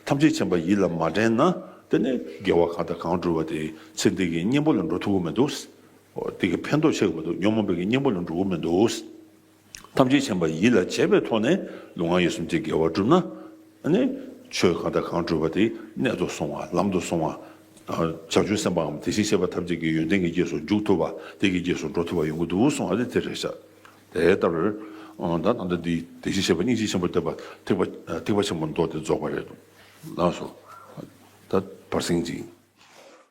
ཐམས་ཅད་མཁྱེན་པ་ཡིད་ལ་མ་དྲན་ན་དེ་ནས་དགེ་བ་གང་དང་གང་བསྒྲུབས་པ་དེ་ཚེ་འདི་གི་གཉེན་པོ་ལ་འགྲོ་ཐུབ་ཀྱི་མི་འདུག་འོ། དེ་གི་ཕན་ཐོགས་ཆེ་གི་མི་འདུག་ཉོན་མོངས་པའི་གི་གཉེན་པོ་ལ་འགྲོ་གི་མི་འདུག་ཐམས་ཅད་མཁྱེན་པ་ཡིད་ལ་བྱེད་པའི་ཐོག་ནས་ལུས་ངག་ཡིད་གསུམ་གྱི་དགེ་བ་བསྒྲུབས་ན། ཨ་ནི་ཆོས་གང་དང་གང་བསྒྲུབས་པ་དེ་གནད་དུ་སོང་བ། ལམ་དུ་སོང་བ། ཨ། བྱང་ཆུབ་སེམས་དཔའམ་དེ་བཞིན་གཤེགས་པ་ཐམས་ཅད་ཀྱི་ཡོན་ཏན་གྱི་རྗེས་སུ་འཇུག་ཐུབ་པ། དེ་གི་རྗེས་སུ་འགྲོ་ཐུབ་པ་ཡོང་གི་འདུག་གསུངས་པ་དེ་དེ་རེད་ཤག་དེ་ལྟར། ཨ། ད་ད་ལྟ་འདི་དེ་བཞིན་གཤེགས་པ་སྙིང་རྗེ་ཆེན་པོ་སྟོན་པ་ཐེག་པ། ཐེག་པ་ཆེན་པོ་མདོ་དེ་རྫོགས་པ་རེད་འདུག་ལགས་སོ། ད་བར་གསེང་ཅིག